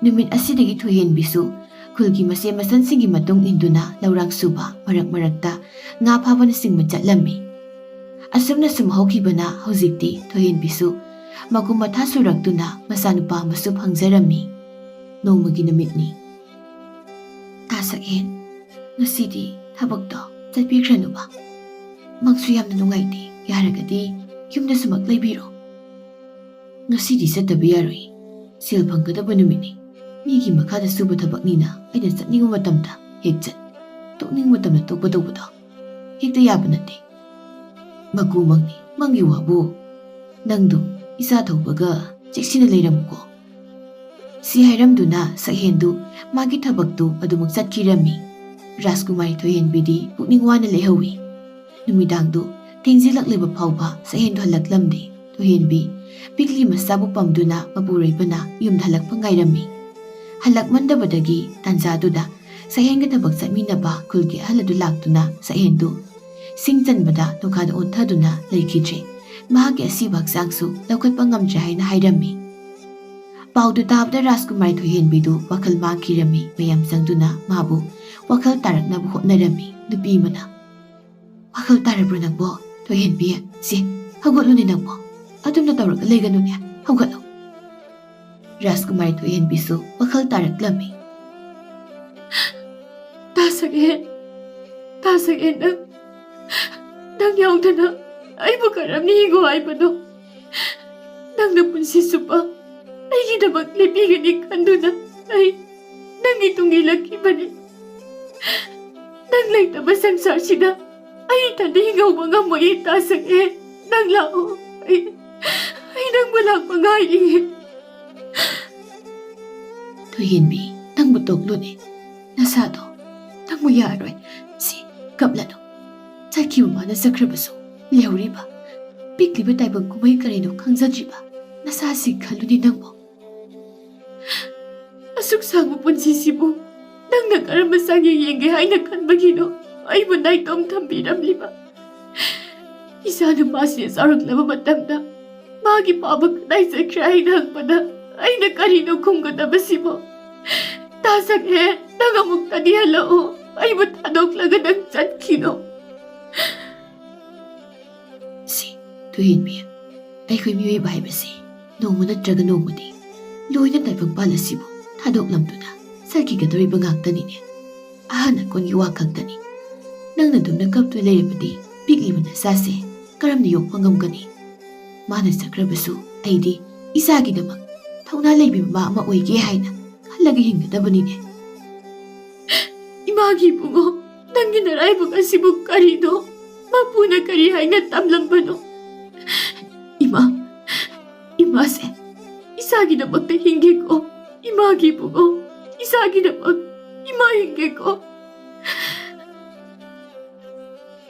ꯅꯨꯃꯤꯠ ꯑꯁꯤꯗꯒꯤ ꯊꯣꯏꯍꯦꯟꯕꯤꯁꯨ ꯈꯨꯜꯒꯤ ꯃꯆꯦ ꯃꯆꯟꯁꯤꯡꯒꯤ ꯃꯇꯨꯡ ꯏꯟꯗꯨꯅ ꯂꯧꯔꯥꯡ ꯁꯨꯕ, ꯃꯔꯛ ꯃꯔꯛꯇ ꯉꯥ ꯐꯥꯕꯅꯆꯤꯡꯕ ꯆꯠꯂꯝꯃꯤ꯫ ꯑꯁꯨꯝꯅ ꯁꯨꯝ ꯍꯧꯈꯤꯕꯅ ꯍꯧꯖꯤꯛꯇꯤ ꯊꯣꯏꯍꯦꯟꯕꯤꯁꯨ ꯃꯀꯨꯝ ꯃꯊꯥ ꯁꯨꯔꯛꯇꯨꯅ ꯃꯆꯥꯅꯨꯄꯥ ꯑꯃꯁꯨ ꯐꯪꯖꯔꯝꯃꯤ꯫ ꯅꯣꯡꯃꯒꯤ ꯅꯨꯃꯤꯠꯅꯤ꯫ "ꯇꯥ ꯁꯛꯍꯦꯟ, ꯉꯁꯤꯗꯤ ꯊꯕꯛꯇꯣ ꯆꯠꯄꯤꯈ꯭ꯔꯅꯨꯕ꯫ ꯃꯪꯁꯨ ꯌꯥꯝꯅ ꯅꯨꯡꯉꯥꯏꯇꯦ, ꯌꯥꯔꯒꯗꯤ ꯌꯨꯝꯗꯁꯨꯃꯛ ꯂꯩꯕꯤꯔꯣ꯫" "ꯉꯁꯤꯗꯤ ꯆꯠꯇꯕ ꯌꯥꯔꯣꯏ꯫ ꯁꯦꯜ ꯐꯪꯒꯗꯕ ꯅꯨꯃꯤꯠꯅꯤ꯫ ꯃꯤꯒꯤ ꯃꯈꯥꯗ ꯁꯨꯕ ꯊꯕꯛꯅꯤꯅ ꯑꯩꯅ ꯆꯠꯅꯤꯡꯕ ꯃꯇꯝꯗ ꯍꯦꯛ ꯆꯠ, ꯇꯣꯛꯅꯤꯡꯕ ꯃꯇꯝꯗ ꯇꯣꯛꯄ ꯇꯧꯕꯗꯣ ꯍꯦꯛꯇ ꯌꯥꯕ ꯅꯠꯇꯦ꯫ ꯃꯀꯨ ꯃꯪꯅꯤ, ꯃꯪꯒꯤ ꯋꯥꯕꯨ꯫ ꯅꯪꯗꯨ ꯏꯆꯥ ꯊꯧꯕꯒ ꯆꯦꯛꯁꯤꯟꯅ ꯂꯩꯔꯝꯃꯨꯀꯣ꯫" ꯁꯤ ꯍꯥꯏꯔꯝꯗꯨꯅ ꯁꯛꯍꯦꯟꯗꯨ ꯃꯥꯒꯤ ꯊꯕꯛꯇꯨ ꯑꯗꯨꯃꯛ ꯆꯠꯈꯤꯔꯝꯃꯤ꯫ ꯔꯥꯖꯀꯨꯃꯥꯔꯤ ꯊꯣꯏꯍꯦꯟꯕꯤꯗꯤ ꯄꯨꯛꯅꯤꯡ ꯋꯥꯅ ꯂꯩꯍꯧꯏ꯫ ꯅꯨꯃꯤꯗꯥꯡꯗꯨ ꯊꯦꯡꯖꯤꯜꯂꯛꯂꯤꯕ ꯐꯥꯎꯕ ꯁꯛꯍꯦꯟꯗꯨ ꯍꯜꯂꯛꯂꯝꯗꯦ꯫ ꯊꯣꯏꯍꯦꯟꯕꯤ ꯄꯤꯛꯂꯤ ꯃꯆꯥꯕꯨ ꯄꯝꯗꯨꯅ ꯃꯄꯨꯔꯣꯏꯕꯅ ꯌꯨꯝꯗ ꯍꯜꯂꯛꯄ ꯉꯥꯏꯔꯝꯃꯤ꯫ ꯍꯜꯂꯛꯃꯟꯗꯕꯗꯒꯤ ꯇꯥꯟꯖꯥꯗꯨꯗ ꯁꯛꯍꯦꯟꯒ ꯊꯕꯛ ꯆꯠꯃꯤꯟꯅꯕ ꯈꯨꯜꯒꯤ ꯑꯍꯜ ꯑꯗꯨ ꯂꯥꯛꯇꯨꯅ ꯁꯛꯍꯦꯟꯗꯨ ꯁꯤꯡ ꯆꯟꯕꯗ ꯅꯨꯡꯈꯥꯗ ꯑꯣꯟꯊꯗꯨꯅ ꯂꯩꯈꯤꯗ꯭ꯔꯦ꯫ ꯃꯍꯥꯛꯀꯤ ꯑꯁꯤꯕ ꯍꯛꯆꯥꯡꯁꯨ ꯂꯧꯈꯠꯄ ꯉꯝꯗ꯭ꯔꯦ ꯍꯥꯏꯅ ꯍꯥꯏꯔꯝꯃꯤ꯫ ꯄꯥꯎꯗꯨ ꯇꯥꯕꯗ ꯔꯥꯖꯀꯨꯃꯥꯔꯤ ꯊꯣꯏꯍꯦꯟꯕꯤꯗꯨ ꯋꯥꯈꯜ ꯃꯥꯡꯈꯤꯔꯝꯃꯤ꯫ ꯃꯌꯥꯝ ꯆꯪꯗꯨꯅ ꯃꯥꯕꯨ ꯋꯥꯈꯜ ꯇꯥꯔꯛꯅꯕ ꯍꯣꯠꯅꯔꯝꯃꯤ꯫ ꯅꯨꯄꯤ ꯑꯃꯅ, "ꯋꯥꯈꯜ ꯇꯥꯔꯕ꯭ꯔꯣ ꯅꯪꯕꯣ? ꯊꯣꯏꯍꯦꯟꯕꯤ, ꯁꯤ ꯍꯧꯒꯠꯂꯨꯅꯦ ꯅꯪꯕꯣ꯫ ꯑꯗꯨꯝꯅ ꯇꯧꯔꯒ ꯂꯩꯒꯅꯨꯅꯦ, ꯍꯧꯒꯠꯂꯣ꯫" ꯔꯥꯖꯀꯨꯃꯥꯔꯤ ꯊꯣꯏꯍꯦꯟꯕꯤꯁꯨ ꯋꯥꯈꯜ ꯇꯥꯔꯛꯂꯝꯃꯤ꯫ "ꯇꯥ ꯁꯛꯍꯦꯟ, ꯇꯥ ꯁꯛꯍꯦꯟ, ꯅꯪ, ꯅꯪ ꯌꯥꯎꯗꯅ ꯑꯩꯕꯨ ꯀꯔꯝꯅ ꯍꯤꯡꯉꯣ ꯍꯥꯏꯕꯅꯣ? ꯅꯪꯅ ꯄꯨꯟꯁꯤ ꯆꯨꯞꯄ ꯑꯩꯒꯤꯗꯃꯛ ꯂꯦꯞꯄꯤꯒꯅꯤ ꯈꯟꯗꯨꯅ ꯑꯩ ꯅꯪꯒꯤ ꯇꯨꯡ ꯏꯜꯂꯛꯈꯤꯕꯅꯤ꯫ ꯅꯪ ꯂꯩꯇꯕ ꯁꯪꯁꯥꯔꯁꯤꯗ ꯑꯩ ꯏꯊꯟꯗ ꯍꯤꯡꯍꯧꯕ ꯉꯝꯃꯣꯏꯌꯦ꯫ ꯇꯥ ꯁꯛꯍꯦꯟ, ꯅꯪ ꯂꯥꯛꯑꯣ꯫ ꯑꯩ, ꯑꯩ ꯅꯪꯕꯨ ꯂꯥꯛꯄ ꯉꯥꯏꯔꯤꯌꯦ꯫" "ꯊꯣꯏꯍꯦꯟꯕꯤ, ꯅꯪꯕꯨ ꯇꯣꯛꯂꯨꯅꯦ꯫ ꯅꯁꯥꯗꯣ, ꯅꯪꯕꯨ ꯌꯥꯔꯣꯏ꯫ ꯁꯤ, ꯀꯞꯂꯅꯨ꯫ ꯆꯠꯈꯤꯕ ꯃꯥꯅ ꯆꯠꯈ꯭ꯔꯕꯁꯨ ꯂꯩꯍꯧꯔꯤꯕ ꯄꯤꯛꯂꯤꯕ ꯇꯥꯏꯕꯪ ꯀꯨꯝꯍꯩ ꯀꯔꯤꯅꯣ ꯈꯪꯖꯗ꯭ꯔꯤꯕ ꯅꯁꯥꯁꯤ ꯈꯜꯂꯨꯅꯦ ꯅꯪꯕꯨ꯫ ꯑꯁꯨꯛ ꯁꯥꯡꯕ ꯄꯨꯟꯁꯤꯁꯤꯕꯨ ꯅꯪꯅ ꯀꯔꯝꯕ ꯆꯥꯡꯌꯦꯡ ꯌꯦꯡꯒꯦ ꯍꯥꯏꯅ ꯈꯟꯕꯒꯤꯅꯣ ꯑꯩꯕꯨ ꯅꯥꯏꯇꯣꯝ ꯊꯝꯕꯤꯔꯝꯂꯤꯕ? ꯏꯆꯥ ꯅꯨꯄꯥꯁꯤ ꯆꯥꯎꯔꯛꯂꯕ ꯃꯇꯝꯗ ꯃꯥꯒꯤ ꯄꯥꯕ ꯀꯗꯥꯏ ꯆꯠꯈ꯭ꯔꯦ ꯍꯥꯏꯅ ꯍꯪꯕꯗ ꯑꯩꯅ ꯀꯔꯤꯅꯣ ꯈꯨꯝꯒꯗꯕꯁꯤꯕꯣ? ꯇꯥ ꯁꯛꯍꯦꯟ, ꯅꯪ ꯑꯃꯨꯛꯇꯗꯤ ꯍꯜꯂꯛꯑꯣ꯫ ꯑꯩꯕꯨ ꯊꯥꯗꯣꯛꯂꯒ ꯅꯪ ꯆꯠꯈꯤꯅꯣ꯫" ꯁꯤ, ꯊꯣꯏꯍꯦꯟꯕꯤ, ꯑꯩꯈꯣꯏ ꯃꯤꯑꯣꯏꯕ ꯍꯥꯏꯕꯁꯤ ꯅꯣꯡꯃ ꯅꯠꯇ꯭ꯔꯒ ꯅꯣꯡꯃꯗꯤ ꯂꯣꯏꯅ ꯇꯥꯏꯕꯪꯄꯥꯜ ꯑꯁꯤꯕꯨ ꯊꯥꯗꯣꯛꯂꯝꯗꯨꯅ ꯆꯠꯈꯤꯒꯗꯧꯔꯤꯕ ꯉꯥꯛꯇꯅꯤꯅꯦ꯫ ꯑꯍꯟ ꯑꯀꯣꯟꯒꯤ ꯋꯥ ꯈꯛꯇꯅꯤ꯫ ꯅꯪꯅ ꯑꯗꯨꯝꯅ ꯀꯞꯇꯨꯅ ꯂꯩꯔꯕꯗꯤ ꯄꯤꯛꯂꯤꯕ ꯅꯆꯥꯁꯦ ꯀꯔꯝꯅ ꯌꯣꯛꯄ ꯉꯝꯒꯅꯤ? ꯃꯥꯅ ꯆꯠꯈ꯭ꯔꯕꯁꯨ ꯑꯩꯗꯤ ꯏꯆꯥꯒꯤꯗꯃꯛ ꯊꯧꯅꯥ ꯂꯩꯕꯤ ꯃꯃꯥ ꯑꯃ ꯑꯣꯏꯒꯦ ꯍꯥꯏꯅ ꯈꯜꯂꯒ ꯍꯤꯡꯒꯗꯕꯅꯤꯅꯦ꯫ ꯏꯃꯥꯒꯤ ꯏꯕꯨꯡꯉꯣ, ꯅꯪꯒꯤ ꯅꯔꯥꯏꯕꯛ ꯑꯁꯤꯕꯨ ꯀꯔꯤꯅꯣ? ꯃꯄꯨꯅ ꯀꯔꯤ ꯍꯥꯏꯅ ꯇꯝꯂꯝꯕꯅꯣ? ꯏꯃꯥ, ꯏꯃꯥꯁꯦ ꯏꯆꯥꯒꯤꯗꯃꯛꯇ ꯍꯤꯡꯒꯦꯀꯣ꯫ ꯏꯃꯥꯒꯤ ꯏꯕꯨꯡꯉꯣ, ꯏꯆꯥꯒꯤꯗꯃꯛ ꯏꯃꯥ ꯍꯤꯡꯒꯦꯀꯣ꯫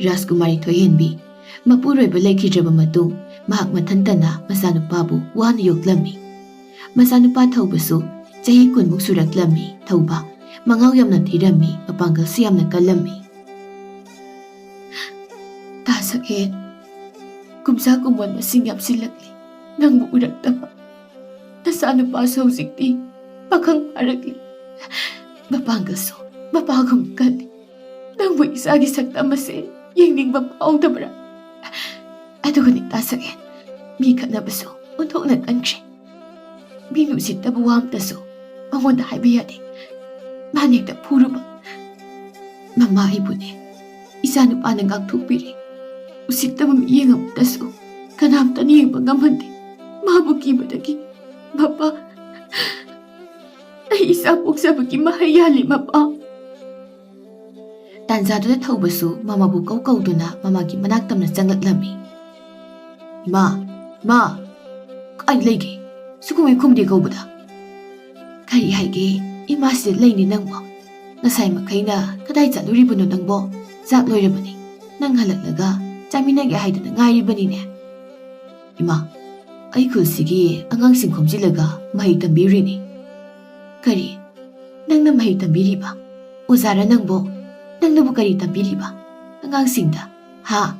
ꯔꯥꯖꯀꯨꯃꯥꯔꯤ ꯊꯣꯏꯍꯦꯟꯕꯤ ꯃꯄꯨꯔꯣꯏꯕ ꯂꯩꯈꯤꯗ꯭ꯔꯕ ꯃꯇꯨꯡ ꯃꯍꯥꯛ ꯃꯊꯟꯇꯅ ꯃꯆꯥꯅꯨꯄꯥꯕꯨ ꯋꯥꯅ ꯌꯣꯛꯂꯝꯃꯤ꯫ ꯃꯆꯥꯅꯨꯄꯥ ꯊꯧꯕꯁꯨ ꯆꯍꯤ ꯀꯨꯟꯃꯨꯛ ꯁꯨꯔꯛꯂꯝꯃꯤ꯫ ꯊꯧꯕ ꯃꯉꯥꯎ ꯌꯥꯝꯅ ꯊꯤꯔꯝꯃꯤ, ꯃꯄꯥꯡꯒꯜꯁꯨ ꯌꯥꯝꯅ ꯀꯜꯂꯝꯃꯤ꯫ ꯇꯥ ꯁꯛꯍꯦꯟ, ꯀꯨꯝꯖꯥ ꯀꯨꯝꯑꯣꯟ ꯃꯁꯤꯡ ꯌꯥꯝꯁꯤꯜꯂꯛꯂꯤ ꯅꯪꯕꯨ ꯎꯔꯛꯇꯕ꯫ ꯅꯆꯥꯅꯨꯄꯥꯁꯨ ꯍꯧꯖꯤꯛꯇꯤ ꯄꯥꯈꯪ ꯐꯥꯔꯛꯂꯤ꯫ ꯃꯄꯥꯡꯒꯜꯁꯨ ꯃꯄꯥꯒꯨꯝ ꯀꯜꯂꯤ꯫ ꯅꯪꯕꯨ ꯏꯆꯥꯒꯤ ꯁꯛꯇꯝ ꯑꯁꯦ ꯌꯦꯡꯅꯤꯡꯕ ꯐꯥꯎꯗꯕ꯭ꯔꯥ? ꯑꯗꯨꯒꯅꯤ ꯇꯥ ꯁꯛꯍꯦꯟ, ꯃꯤ ꯈꯠꯅꯕꯁꯨ ꯑꯣꯟꯊꯣꯛꯅ ꯀꯟꯈ꯭ꯔꯦ꯫ ꯃꯤꯅ ꯎꯁꯤꯠꯇꯕ ꯋꯥ ꯑꯝꯇꯁꯨ ꯃꯉꯣꯟꯗ ꯍꯥꯏꯕ ꯌꯥꯗꯦ꯫ ꯃꯥꯅ ꯍꯦꯛꯇ ꯐꯨꯔꯨꯕ꯫ ꯃꯃꯥ ꯑꯩꯕꯨꯅꯦ, ꯏꯆꯥꯅꯨꯄꯥꯅ ꯉꯥꯛꯊꯣꯛꯄꯤꯔꯦ꯫ ꯎꯁꯤꯠꯇꯕ ꯃꯤꯠꯌꯦꯡ ꯑꯃꯇꯁꯨ ꯀꯅꯥꯝꯇꯅ ꯌꯦꯡꯕ ꯉꯝꯍꯟꯗꯦ꯫ ꯃꯥꯕꯨ ꯀꯤꯕꯗꯒꯤ ꯃꯄꯥ, ꯑꯩ ꯏꯆꯥ ꯄꯣꯛꯆꯕꯒꯤ ꯃꯍꯩ ꯌꯥꯜꯂꯤ ꯃꯄꯥ꯫ ꯇꯥꯟꯖꯥꯗꯨꯗ ꯊꯧꯕꯁꯨ ꯃꯃꯥꯕꯨ ꯀꯧ ꯀꯧꯗꯨꯅ ꯃꯃꯥꯒꯤ ꯃꯅꯥꯛ ꯇꯝꯅ ꯆꯪꯂꯛꯂꯝꯃꯤ꯫ "ꯏꯃꯥ, ꯏꯃꯥ, ꯀꯥꯏ ꯂꯩꯒꯦ? ꯁꯨꯈꯨꯝ ꯍꯦꯛ ꯈꯨꯝꯗꯦ ꯀꯧꯕꯗ꯫" "ꯀꯔꯤ ꯍꯥꯏꯒꯦ? ꯏꯃꯥꯁꯤꯗ ꯂꯩꯅꯤ ꯅꯪꯕꯣ꯫ ꯉꯁꯥꯏ ꯃꯈꯩꯅ ꯀꯗꯥꯏ ꯆꯠꯂꯨꯔꯤꯕꯅꯣ ꯅꯪꯕꯣ? ꯆꯥꯛ ꯂꯣꯏꯔꯕꯅꯤ꯫ ꯅꯪ ꯍꯜꯂꯛꯂꯒ ꯆꯥꯃꯤꯟꯅꯒꯦ ꯍꯥꯏꯗꯅ ꯉꯥꯏꯔꯤꯕꯅꯤꯅꯦ꯫" "ꯏꯃꯥ, ꯑꯩ ꯈꯨꯜꯁꯤꯒꯤ ꯑꯉꯥꯡꯁꯤꯡ ꯈꯣꯝꯖꯤꯜꯂꯒ ꯃꯍꯩ ꯇꯝꯕꯤꯔꯤꯅꯤ꯫" "ꯀꯔꯤ? ꯅꯪꯅ ꯃꯍꯩ ꯇꯝꯕꯤꯔꯤꯕ? ꯑꯣꯖꯥꯔ ꯅꯪꯕꯣ? ꯅꯪꯅꯕꯨ ꯀꯔꯤ ꯇꯝꯕꯤꯔꯤꯕ ꯑꯉꯥꯡꯁꯤꯡꯗ? ꯍꯥ?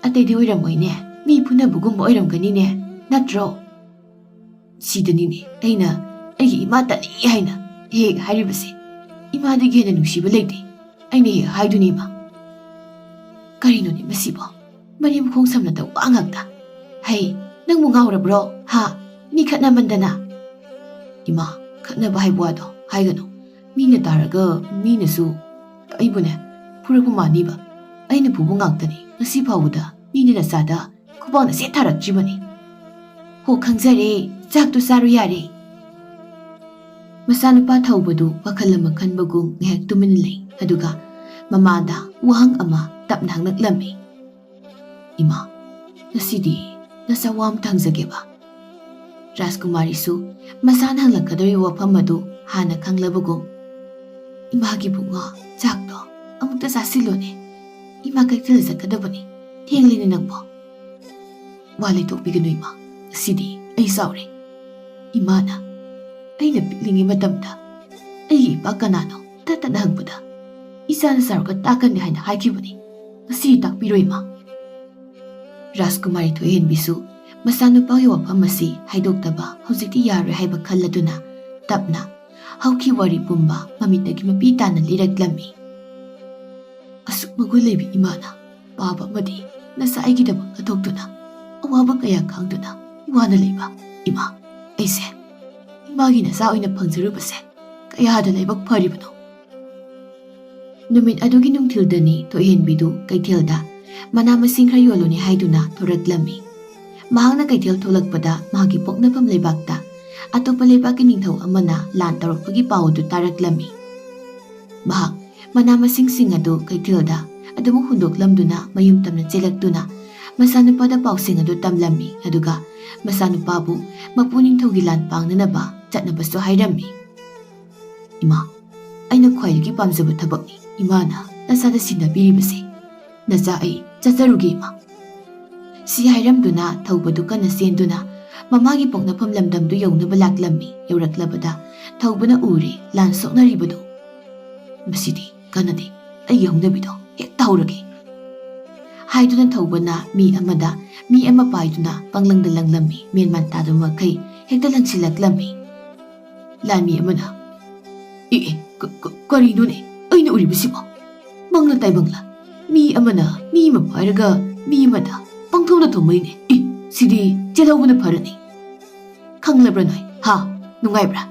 ꯑꯇꯩꯗꯤ ꯑꯣꯏꯔꯝꯃꯣꯏꯅꯦ, ꯃꯤ ꯐꯨꯅꯕꯒꯨꯝꯕ ꯑꯣꯏꯔꯝꯒꯅꯤꯅꯦ, ꯅꯠꯇ꯭ꯔꯣ?" "ꯁꯤꯗꯅꯤꯅꯦ ꯑꯩꯅ ꯑꯩꯒꯤ ꯏꯃꯥ ꯇꯠꯅꯤ ꯍꯥꯏꯅ ꯍꯦꯛ ꯍꯥꯏꯔꯤꯕꯁꯦ꯫ ꯏꯃꯥꯗꯒꯤ ꯍꯦꯟꯅ ꯅꯨꯡꯁꯤꯕ ꯂꯩꯇꯦ, ꯑꯩꯅ ꯍꯦꯛ ꯍꯥꯏꯗꯨꯅꯤ ꯏꯃꯥ꯫" "ꯀꯔꯤꯅꯣꯅꯦ ꯃꯁꯤꯕꯣ? ꯃꯔꯤ ꯃꯈꯣꯡ ꯁꯝꯅꯗ ꯋꯥ ꯉꯥꯛꯇ꯫ ꯍꯩ, ꯅꯪꯕꯨ ꯉꯥꯎꯔꯕ꯭ꯔꯣ? ꯍꯥ? ꯃꯤ ꯈꯠꯅꯃꯟꯗꯅ?" "ꯏꯃꯥ, ꯈꯠꯅꯕ ꯍꯥꯏꯕ ꯋꯥꯗꯣ ꯍꯥꯏꯒꯅꯨ꯫ ꯃꯤꯅ ꯇꯥꯔꯒ ꯃꯤꯅꯁꯨ ꯑꯩꯕꯨꯅꯦ ꯐꯨꯔꯛꯄ ꯃꯥꯅꯤꯕ꯫ ꯑꯩꯅ ꯐꯨꯕ ꯉꯥꯛꯇꯅꯤ꯫ ꯉꯁꯤ ꯐꯥꯎꯕꯗ ꯃꯤꯅ ꯅꯆꯥꯗ ꯈꯨꯕꯥꯛꯅ ꯁꯦꯠ ꯊꯥꯔꯛꯇ꯭ꯔꯤꯕꯅꯤ꯫" "ꯍꯣ, ꯈꯪꯖꯔꯦ꯫ ꯆꯥꯛꯇꯨ ꯆꯥꯔꯣ ꯌꯥꯔꯦ꯫" ꯃꯆꯥꯅꯨꯄꯥ ꯊꯧꯕꯗꯨ ꯋꯥꯈꯜ ꯑꯃ ꯈꯟꯕꯒꯨꯝ ꯉꯥꯏꯍꯥꯛ ꯇꯨꯃꯤꯟꯅ ꯂꯩ꯫ ꯑꯗꯨꯒ ꯃꯃꯥꯗ ꯋꯥꯍꯪ ꯑꯃ ꯇꯞꯅ ꯍꯪꯂꯛꯂꯝꯃꯤ꯫ "ꯏꯃꯥ, ꯉꯁꯤꯗꯤ ꯅꯆꯥ ꯋꯥ ꯑꯝꯇ ꯍꯪꯖꯒꯦꯕ꯫" ꯔꯥꯖꯀꯨꯃꯥꯔꯤꯁꯨ ꯃꯆꯥꯅ ꯍꯪꯂꯛꯀꯗꯧꯔꯤꯕ ꯋꯥꯐꯝ ꯑꯗꯨ ꯍꯥꯟꯅ ꯈꯪꯂꯕꯒꯨꯝ, "ꯏꯃꯥꯒꯤ ꯄꯨꯡꯉꯣ, ꯆꯥꯛꯇꯣ ꯑꯃꯨꯛꯇ ꯆꯥꯁꯤꯜꯂꯣꯅꯦ꯫ ꯏꯃꯥ ꯀꯩꯊꯦꯜꯗ ꯆꯠꯀꯗꯕꯅꯤ, ꯊꯦꯡꯂꯦꯅꯦ ꯅꯪꯕꯣ꯫" ꯋꯥ ꯂꯩꯊꯣꯛꯄꯤꯒꯅꯨ ꯏꯃꯥ, ꯉꯁꯤꯗꯤ ꯑꯩ ꯁꯥꯎꯔꯦ꯫ ꯏꯃꯥꯅ ꯑꯩꯅ ꯄꯤꯛꯂꯤꯉꯩ ꯃꯇꯝꯗ ꯑꯩꯒꯤ ꯏꯄꯥ ꯀꯅꯥꯅꯣ ꯇꯠ ꯇꯠꯅ ꯍꯪꯕꯗ, ꯏꯆꯥꯅ ꯆꯥꯎꯔꯒ ꯇꯥꯛꯀꯅꯤ ꯍꯥꯏꯅ ꯍꯥꯏꯈꯤꯕꯅꯤ꯫ ꯉꯁꯤ ꯇꯥꯛꯄꯤꯔꯣ ꯏꯃꯥ꯫ ꯔꯥꯖꯀꯨꯃꯥꯔꯤ ꯊꯣꯏꯍꯦꯟꯕꯤꯁꯨ ꯃꯆꯥꯅꯨꯄꯥꯒꯤ ꯋꯥꯐꯝ ꯑꯁꯤ ꯍꯥꯏꯗꯣꯛꯇꯕ ꯍꯧꯖꯤꯛꯇꯤ ꯌꯥꯔꯣꯏ ꯍꯥꯏꯕ ꯈꯜꯂꯗꯨꯅ ꯇꯞꯅ ꯍꯧꯈꯤꯕ ꯋꯥꯔꯤ ꯄꯨꯝꯕ ꯃꯃꯤꯠꯇꯒꯤ ꯃꯄꯤ ꯇꯥꯅ ꯂꯤꯔꯛꯂꯝꯃꯤ꯫ ꯑꯁꯨꯛ ꯃꯒꯨꯟ ꯂꯩꯕꯤ ꯏꯃꯥꯅ ꯄꯥꯕ ꯑꯃꯗꯤ ꯅꯆꯥ ꯑꯩꯒꯤꯗꯃꯛ ꯀꯠꯊꯣꯛꯇꯨꯅ ꯑꯋꯥꯕ ꯀꯌꯥ ꯈꯥꯡꯗꯨꯅ ꯋꯥꯅ ꯂꯩꯕ ꯏꯃꯥ, ꯑꯩꯁꯦ ꯏꯃꯥꯒꯤ ꯅꯆꯥ ꯑꯣꯏꯅ ꯐꯪꯖꯔꯨꯕꯁꯦ ꯀꯌꯥꯗ ꯂꯥꯏꯕꯛ ꯐꯔꯤꯕꯅꯣ꯫ ꯅꯨꯃꯤꯠ ꯑꯗꯨꯒꯤ ꯅꯨꯡꯊꯤꯜꯗꯅꯤ ꯊꯣꯏꯍꯦꯟꯕꯤꯗꯨ ꯀꯩꯊꯦꯜꯗ ꯃꯅꯥ ꯃꯁꯤꯡ ꯈꯔ ꯌꯣꯜꯂꯨꯅꯤ ꯍꯥꯏꯗꯨꯅ ꯊꯣꯔꯛꯂꯝꯃꯤ꯫ ꯃꯍꯥꯛꯅ ꯀꯩꯊꯦꯜ ꯊꯣꯛꯂꯛꯄꯗ ꯃꯍꯥꯛꯀꯤ ꯄꯣꯛꯅꯐꯝ ꯂꯩꯕꯥꯛꯇ ꯑꯇꯣꯞꯄ ꯂꯩꯕꯥꯛꯀꯤ ꯅꯤꯡꯊꯧ ꯑꯃꯅ ꯂꯥꯟ ꯇꯧꯔꯛꯄꯒꯤ ꯄꯥꯎ ꯑꯗꯨ ꯇꯥꯔꯛꯂꯝꯃꯤ꯫ ꯃꯍꯥꯛ ꯃꯅꯥ ꯃꯁꯤꯡꯁꯤꯡ ꯑꯗꯨ ꯀꯩꯊꯦꯜꯗ ꯑꯗꯨꯃꯛ ꯍꯨꯟꯗꯣꯛꯂꯝꯗꯨꯅ ꯃꯌꯨꯝ ꯇꯝꯅ ꯆꯦꯜꯂꯛꯇꯨꯅ ꯃꯆꯥꯅꯨꯄꯥꯗ ꯄꯥꯎꯁꯤꯡ ꯑꯗꯨ ꯇꯝꯂꯝꯃꯤ, ꯑꯗꯨꯒ ꯃꯆꯥꯅꯨꯄꯥꯕꯨ ꯃꯄꯨ ꯅꯤꯡꯊꯧꯒꯤ ꯂꯥꯟ ꯄꯥꯡꯅꯅꯕ ꯆꯠꯅꯕꯁꯨ ꯍꯥꯏꯔꯝꯃꯤ꯫ "ꯏꯃꯥ, ꯑꯩꯅ ꯈ꯭ꯋꯥꯏꯗꯒꯤ ꯄꯥꯝꯖꯕ ꯊꯕꯛꯅꯤ꯫ ꯏꯃꯥꯅ ꯅꯆꯥꯗ ꯁꯤꯟꯅꯕꯤꯔꯤꯕꯁꯦ꯫ ꯅꯆꯥ ꯑꯩ ꯆꯠꯆꯔꯨꯒꯦ ꯏꯃꯥ꯫" ꯁꯤ ꯍꯥꯏꯔꯝꯗꯨꯅ ꯊꯧꯕꯗꯨ ꯀꯟꯅ ꯆꯦꯟꯗꯨꯅ ꯃꯃꯥꯒꯤ ꯄꯣꯛꯅꯐꯝ ꯂꯝꯗꯝꯗꯨ ꯌꯧꯅꯕ ꯂꯥꯛꯂꯝꯃꯤ꯫ ꯌꯧꯔꯛꯂꯕꯗ ꯊꯧꯕꯅ ꯎꯔꯦ ꯂꯥꯟ ꯁꯣꯛꯅꯔꯤꯕꯗꯨ꯫ "ꯃꯁꯤꯗꯤ ꯀꯥꯟꯅꯗꯦ, ꯑꯩꯒꯤ ꯍꯧꯅꯕꯤꯗꯣ ꯍꯦꯛ ꯇꯧꯔꯒꯦ" ꯍꯥꯏꯗꯨꯅ ꯊꯧꯕꯅ ꯃꯤ ꯑꯃꯗ ꯃꯤ ꯑꯃ ꯄꯥꯏꯗꯨꯅ ꯄꯪꯂꯪꯗ ꯂꯪꯂꯝꯃꯤ꯫ ꯃꯦꯟꯃꯥꯟ ꯇꯥꯗꯕ ꯃꯈꯩ ꯍꯦꯛꯇ ꯂꯪꯁꯤꯜꯂꯛꯂꯝꯃꯤ꯫ ꯂꯥꯟꯃꯤ ꯑꯃꯅ, "ꯑꯦ, ꯑꯦ, ꯀ-, ꯀ-, ꯀꯔꯤꯅꯣꯅꯦ ꯑꯩꯅ ꯎꯔꯤꯕꯁꯤꯕꯣ? ꯃꯪꯂ ꯇꯥꯏꯕꯪꯂ? ꯃꯤ ꯑꯃꯅ ꯃꯤ ꯑꯃ ꯄꯥꯏꯔꯒ ꯃꯤ ꯑꯃꯗ ꯄꯪꯊꯣꯝꯗ ꯊꯣꯝꯃꯩꯅꯦ꯫ ꯑꯦ, ꯁꯤꯗꯤ ꯆꯦꯜꯍꯧꯕꯅ ꯐꯔꯅꯤ꯫ ꯈꯪꯂꯕ꯭ꯔꯥ ꯅꯣꯏ? ꯍꯥ? ꯅꯨꯡꯉꯥꯏꯕ꯭ꯔꯥ?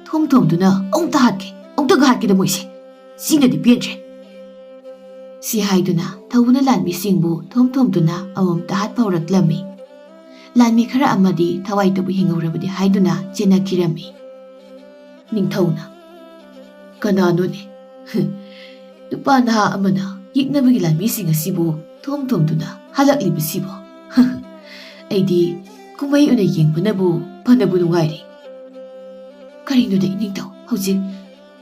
ꯊꯣꯝ ꯊꯣꯝꯗꯨꯅ ꯑꯃꯨꯛꯇ ꯍꯥꯠꯀꯦ, ꯑꯃꯨꯛꯇꯒ ꯍꯥꯠꯀꯦꯗ ꯃꯣꯏꯁꯦ꯫ ꯁꯤꯅꯗꯤ ꯄꯦꯟꯗ꯭ꯔꯦ꯫" ꯁꯤ ꯍꯥꯏꯗꯨꯅ ꯊꯧꯕꯅ ꯂꯥꯟꯃꯤꯁꯤꯡꯕꯨ ꯊꯣꯝ ꯊꯣꯝꯗꯨꯅ ꯑꯃꯃꯝꯇ ꯍꯥꯠꯄ ꯍꯧꯔꯛꯂꯝꯃꯤ꯫ ꯂꯥꯟꯃꯤ ꯈꯔ ꯑꯃꯗꯤ ꯊꯋꯥꯏꯇꯕꯨ ꯍꯤꯡꯍꯧꯔꯕꯗꯤ ꯍꯥꯏꯗꯨꯅ ꯆꯦꯟꯅꯈꯤꯔꯝꯃꯤ꯫ ꯅꯤꯡꯊꯧꯅ, "ꯀꯅꯥꯅꯣꯅꯦ? ꯍ, ꯅꯨꯄꯥ ꯅꯍꯥ ꯑꯃꯅ ꯌꯦꯛꯅꯕꯒꯤ ꯂꯥꯟꯃꯤꯁꯤꯡ ꯑꯁꯤꯕꯨ ꯊꯣꯝ ꯊꯣꯝꯗꯨꯅ ꯍꯜꯂꯛꯂꯤꯕꯁꯤꯕꯣ? ꯍ, ꯍ, ꯑꯩꯗꯤ ꯀꯨꯝꯍꯩ ꯑꯣꯏꯅ ꯌꯦꯡꯕꯅꯕꯨ ꯐꯅꯕꯨ ꯅꯨꯡꯉꯥꯏꯔꯤ꯫" "ꯀꯔꯤꯅꯣꯗ ꯏꯅꯤꯡꯊꯧ, ꯍꯧꯖꯤꯛ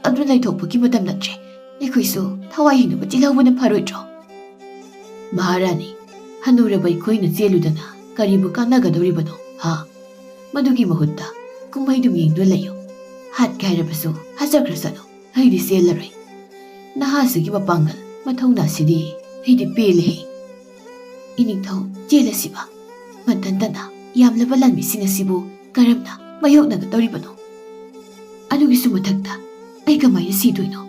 ꯑꯗꯨ ꯂꯩꯊꯣꯛꯄꯒꯤ ꯃꯇꯝ ꯅꯠꯇ꯭ꯔꯦ꯫ ꯑꯩꯈꯣꯏꯁꯨ ꯊꯋꯥꯏ ꯍꯤꯡꯅꯕ ꯆꯦꯜꯍꯧꯕꯅ ꯐꯔꯣꯏꯗ꯭ꯔꯣ?" "ꯃꯍꯥꯔꯥꯅꯤ, ꯍꯅꯨꯔꯕ ꯑꯩꯈꯣꯏꯅ ꯆꯦꯜꯂꯨꯗꯅ ꯀꯔꯤꯕꯨ ꯀꯥꯟꯅꯒꯗꯧꯔꯤꯕꯅꯣ? ꯍꯥ? ꯃꯗꯨꯒꯤ ꯃꯍꯨꯠꯇ ꯀꯨꯝꯍꯩꯗꯨꯝ ꯌꯦꯡꯗꯨꯅ ꯂꯩꯌꯨ꯫ ꯍꯥꯠꯀꯦ ꯍꯥꯏꯔꯕꯁꯨ ꯍꯥꯠꯆꯈ꯭ꯔꯁꯅꯨ, ꯑꯩꯗꯤ ꯆꯦꯜꯂꯔꯣꯏ꯫ ꯅꯍꯥꯁꯤꯒꯤ ꯃꯄꯥꯡꯒꯜ ꯃꯊꯧꯅꯥꯁꯤꯗꯤ ꯑꯩꯗꯤ ꯄꯦꯜꯂꯦꯍꯦ꯫ ꯏꯅꯤꯡꯊꯧ, ꯆꯦꯜꯂꯁꯤꯕ꯫ ꯃꯊꯟꯇꯅ ꯌꯥꯝꯂꯕ ꯂꯥꯟꯃꯤꯁꯤꯡ ꯑꯁꯤꯕꯨ ꯀꯔꯝꯅ ꯃꯥꯌꯣꯛꯅꯒꯗꯧꯔꯤꯕꯅꯣ? ꯑꯗꯨꯒꯤꯁꯨ ꯃꯊꯛꯇ ꯑꯩ ꯀꯃꯥꯏꯅ ꯁꯤꯗꯣꯏꯅꯣ?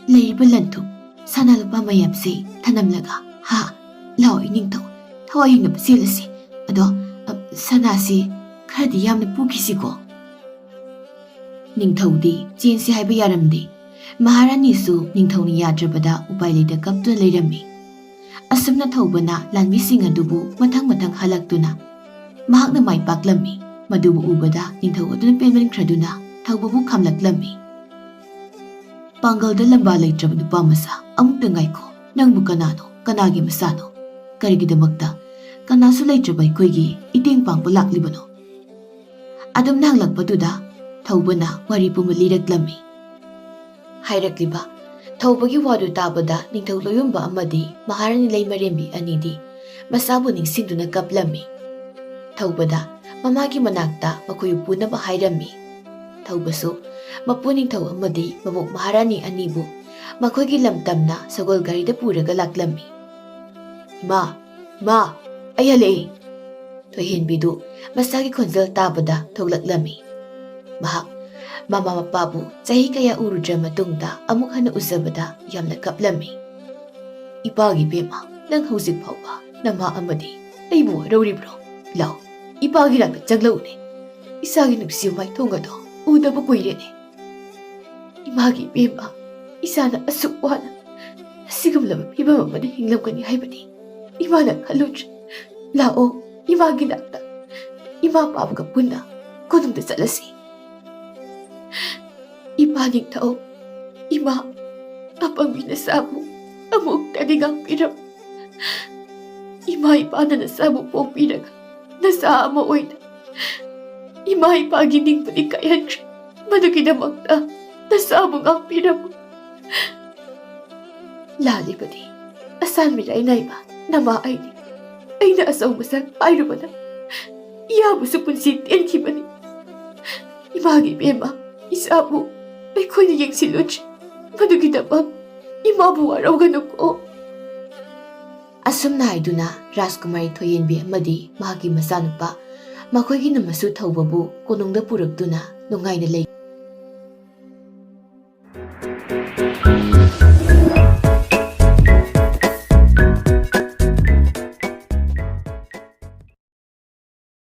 ꯂꯩꯔꯤꯕ ꯂꯟ ꯊꯨꯝ, ꯁꯅꯥ ꯂꯨꯄꯥ ꯃꯌꯥꯝꯁꯦ ꯊꯅꯝꯂꯒ, ꯍꯥ? ꯂꯥꯛꯑꯣ ꯏꯅꯤꯡꯊꯧ, ꯊꯋꯥꯏ ꯌꯦꯡꯅꯕ ꯆꯦꯜꯂꯁꯤ꯫ ꯑꯗꯣ, ꯑ, ꯁꯅꯥꯁꯤ ꯈꯔꯗꯤ ꯌꯥꯝꯅ ꯄꯨꯈꯤꯁꯤꯀꯣ꯫ ꯅꯤꯡꯊꯧꯗꯤ ꯆꯦꯟꯁꯤ ꯍꯥꯏꯕ ꯌꯥꯔꯝꯗꯦ꯫ ꯃꯍꯥꯔꯥꯅꯤꯁꯨ ꯅꯤꯡꯊꯧꯅ ꯌꯥꯗ꯭ꯔꯕꯗ ꯎꯄꯥꯏ ꯂꯩꯇ ꯀꯞꯇꯨꯅ ꯂꯩꯔꯝꯃꯤ꯫ ꯑꯁꯨꯝꯅ ꯊꯧꯕꯅ ꯂꯥꯟꯃꯤꯁꯤꯡ ꯑꯗꯨꯕꯨ ꯃꯊꯪ ꯃꯊꯪ ꯍꯜꯂꯛꯇꯨꯅ ꯃꯍꯥꯛꯅ ꯃꯥꯏ ꯄꯥꯛꯂꯝꯃꯤ꯫ ꯃꯗꯨꯕꯨ ꯎꯕꯗ ꯅꯤꯡꯊꯧ ꯑꯗꯨꯅ ꯄꯦꯟꯃꯟꯈ꯭ꯔꯗꯨꯅ ꯊꯧꯕꯕꯨ ꯈꯥꯝꯂꯛꯂꯝꯃꯤ꯫ ꯄꯥꯡꯒꯜꯗ ꯂꯝꯕꯥ ꯂꯩꯇ꯭ꯔꯕ ꯅꯨꯄꯥ ꯃꯆꯥ, ꯑꯃꯨꯛꯇ ꯉꯥꯏꯈꯣ꯫ ꯅꯪꯕꯨ ꯀꯅꯥꯅꯣ? ꯀꯅꯥꯒꯤ ꯃꯆꯥꯅꯣ? ꯀꯔꯤꯒꯤꯗꯃꯛꯇ? ꯀꯅꯥꯁꯨ ꯂꯩꯇ꯭ꯔꯕ ꯑꯩꯈꯣꯏꯒꯤ ꯏꯇꯦꯡ ꯄꯥꯡꯕ ꯂꯥꯛꯂꯤꯕꯅꯣ? ꯑꯗꯨꯝꯅ ꯍꯪꯂꯛꯄꯗꯨꯗ ꯊꯧꯕꯅ ꯋꯥꯔꯤ ꯄꯨꯝꯕ ꯂꯤꯔꯛꯂꯝꯃꯤ꯫ ꯍꯥꯏꯔꯛꯂꯤꯕ ꯊꯧꯕꯒꯤ ꯋꯥꯗꯨ ꯇꯥꯕꯗ ꯅꯤꯡꯊꯧ ꯂꯣꯌꯨꯝꯕ ꯑꯃꯗꯤ ꯃꯍꯥꯔꯥꯅꯤ ꯂꯩꯃꯔꯦꯝꯕꯤ ꯑꯅꯤꯗꯤ ꯃꯆꯥꯕꯨ ꯅꯤꯡꯁꯤꯡꯗꯨꯅ ꯀꯞꯂꯝꯃꯤ꯫ ꯊꯧꯕꯗ ꯃꯃꯥꯒꯤ ꯃꯅꯥꯛꯇ ꯃꯈꯣꯏꯕꯨ ꯄꯨꯅꯕ ꯍꯥꯏꯔꯝꯃꯤ꯫ ꯊꯧꯕꯁꯨ ꯃꯄꯨ ꯅꯤꯡꯊꯧ ꯑꯃꯗꯤ ꯃꯕꯣꯛ ꯃꯍꯥꯔꯥꯅꯤ ꯑꯅꯤꯕꯨ ꯃꯈꯣꯏꯒꯤ ꯂꯝ ꯇꯝꯅ ꯁꯒꯣꯜ ꯒꯥꯔꯤꯗ ꯄꯨꯔꯒ ꯂꯥꯛꯂꯝꯃꯤ꯫ "ꯏꯃꯥ, ꯏꯃꯥ, ꯑꯩ ꯍꯜꯂꯛꯑꯦ!" ꯊꯣꯏꯍꯦꯟꯕꯤꯗꯨ ꯃꯆꯥꯒꯤ ꯈꯣꯟꯖꯦꯜ ꯇꯥꯕꯗ ꯊꯣꯛꯂꯛꯂꯝꯃꯤ꯫ ꯃꯍꯥꯛ ꯃꯃꯥ ꯃꯄꯥꯕꯨ ꯆꯍꯤ ꯀꯌꯥ ꯎꯔꯨꯗ꯭ꯔ ꯃꯇꯨꯡꯗ ꯑꯃꯨꯛ ꯍꯟꯅ ꯎꯖꯕꯗ ꯌꯥꯝꯅ ꯀꯞꯂꯝꯃꯤ꯫ "ꯏꯄꯥꯒꯤ ꯏꯕꯦꯝꯃ, ꯅꯪ ꯍꯧꯖꯤꯛ ꯐꯥꯎꯕ ꯅꯃꯥ ꯑꯃꯗꯤ ꯑꯩꯕꯨ ꯋꯥꯔꯧꯔꯤꯕ꯭ꯔꯣ? ꯂꯥꯎ, ꯏꯄꯥꯒꯤ ꯅꯥꯛꯇ ꯆꯪꯂꯛꯎꯅꯦ꯫ ꯏꯆꯥꯒꯤ ꯅꯨꯡꯁꯤꯕ ꯃꯥꯏꯊꯣꯡ ꯑꯗꯣ ꯎꯗꯕ ꯀꯨꯏꯔꯦꯅꯦ꯫ ꯏꯃꯥꯒꯤ ꯏꯕꯦꯝꯃ, ꯏꯆꯥꯅ ꯑꯁꯨꯛ ꯋꯥꯅ ꯑꯁꯤꯒꯨꯝꯂꯕ ꯐꯤꯕꯝ ꯑꯃꯗ ꯍꯤꯡꯂꯝꯒꯅꯤ ꯍꯥꯏꯕꯗꯤ ꯏꯃꯥꯅ ꯈꯜꯂꯨꯗ꯭ꯔꯦ꯫ ꯂꯥꯛꯑꯣ, ꯏꯃꯥꯒꯤ ꯅꯥꯛꯇ ꯏꯃꯥ ꯄꯥꯕꯒ ꯄꯨꯟꯅ ꯀꯣꯅꯨꯡꯗ ꯆꯠꯂꯁꯤ꯫ ꯏꯄꯥ ꯅꯤꯡꯊꯧ, ꯏꯃꯥ ꯑꯄꯪꯕꯤ ꯅꯆꯥꯕꯨ ꯑꯃꯨꯛꯇꯗꯤ ꯉꯥꯛꯄꯤꯔꯝꯃꯨ꯫ ꯏꯃꯥ ꯏꯄꯥꯅ ꯅꯆꯥꯕꯨ ꯄꯣꯛꯄꯤꯔꯒ ꯅꯆꯥ ꯑꯃ ꯑꯣꯏꯅ ꯏꯃꯥ ꯏꯄꯥꯒꯤ ꯅꯤꯡꯕꯨꯗꯤ ꯀꯥꯏꯍꯟꯈ꯭ꯔꯦ, ꯃꯗꯨꯒꯤꯗꯃꯛꯇ ꯅꯆꯥꯕꯨ ꯉꯥꯛꯄꯤꯔꯝꯃꯨ꯫ ꯂꯥꯜꯂꯤꯕꯗꯤ ꯑꯁꯥꯟ ꯃꯤꯔꯥꯏ ꯅꯥꯏꯕ ꯅꯃꯥ ꯑꯩꯅꯤ꯫ ꯑꯩꯅ ꯑꯆꯧꯕ ꯁꯛ ꯄꯥꯏꯔꯨꯕꯅ ꯏꯌꯥꯕꯨꯁꯨ ꯄꯨꯟꯁꯤ ꯇꯦꯟꯈꯤꯕꯅꯤ꯫ ꯏꯃꯥꯒꯤ ꯏꯕꯦꯝꯃ, ꯏꯆꯥꯕꯨ ꯑꯩꯈꯣꯏꯅ ꯌꯦꯡꯁꯤꯜꯂꯨꯗ꯭ꯔꯤ꯫ ꯃꯗꯨꯒꯤꯗꯃꯛ ꯏꯃꯥꯕꯨ ꯋꯥꯔꯧꯒꯅꯨꯀꯣ꯫ ꯑꯁꯨꯝꯅ ꯍꯥꯏꯗꯨꯅ ꯔꯥꯖꯀꯨꯃꯥꯔꯤ ꯊꯣꯏꯍꯦꯟꯕꯤ ꯑꯃꯗꯤ ꯃꯍꯥꯛꯀꯤ ꯃꯆꯥꯅꯨꯄꯥ, ꯃꯈꯣꯏꯒꯤ ꯅꯨꯃꯁꯨ ꯊꯧꯕꯕꯨ ꯀꯣꯅꯨꯡꯗ ꯄꯨꯔꯛꯇꯨꯅ ꯅꯨꯡꯉꯥꯏꯅ ꯂꯩ꯫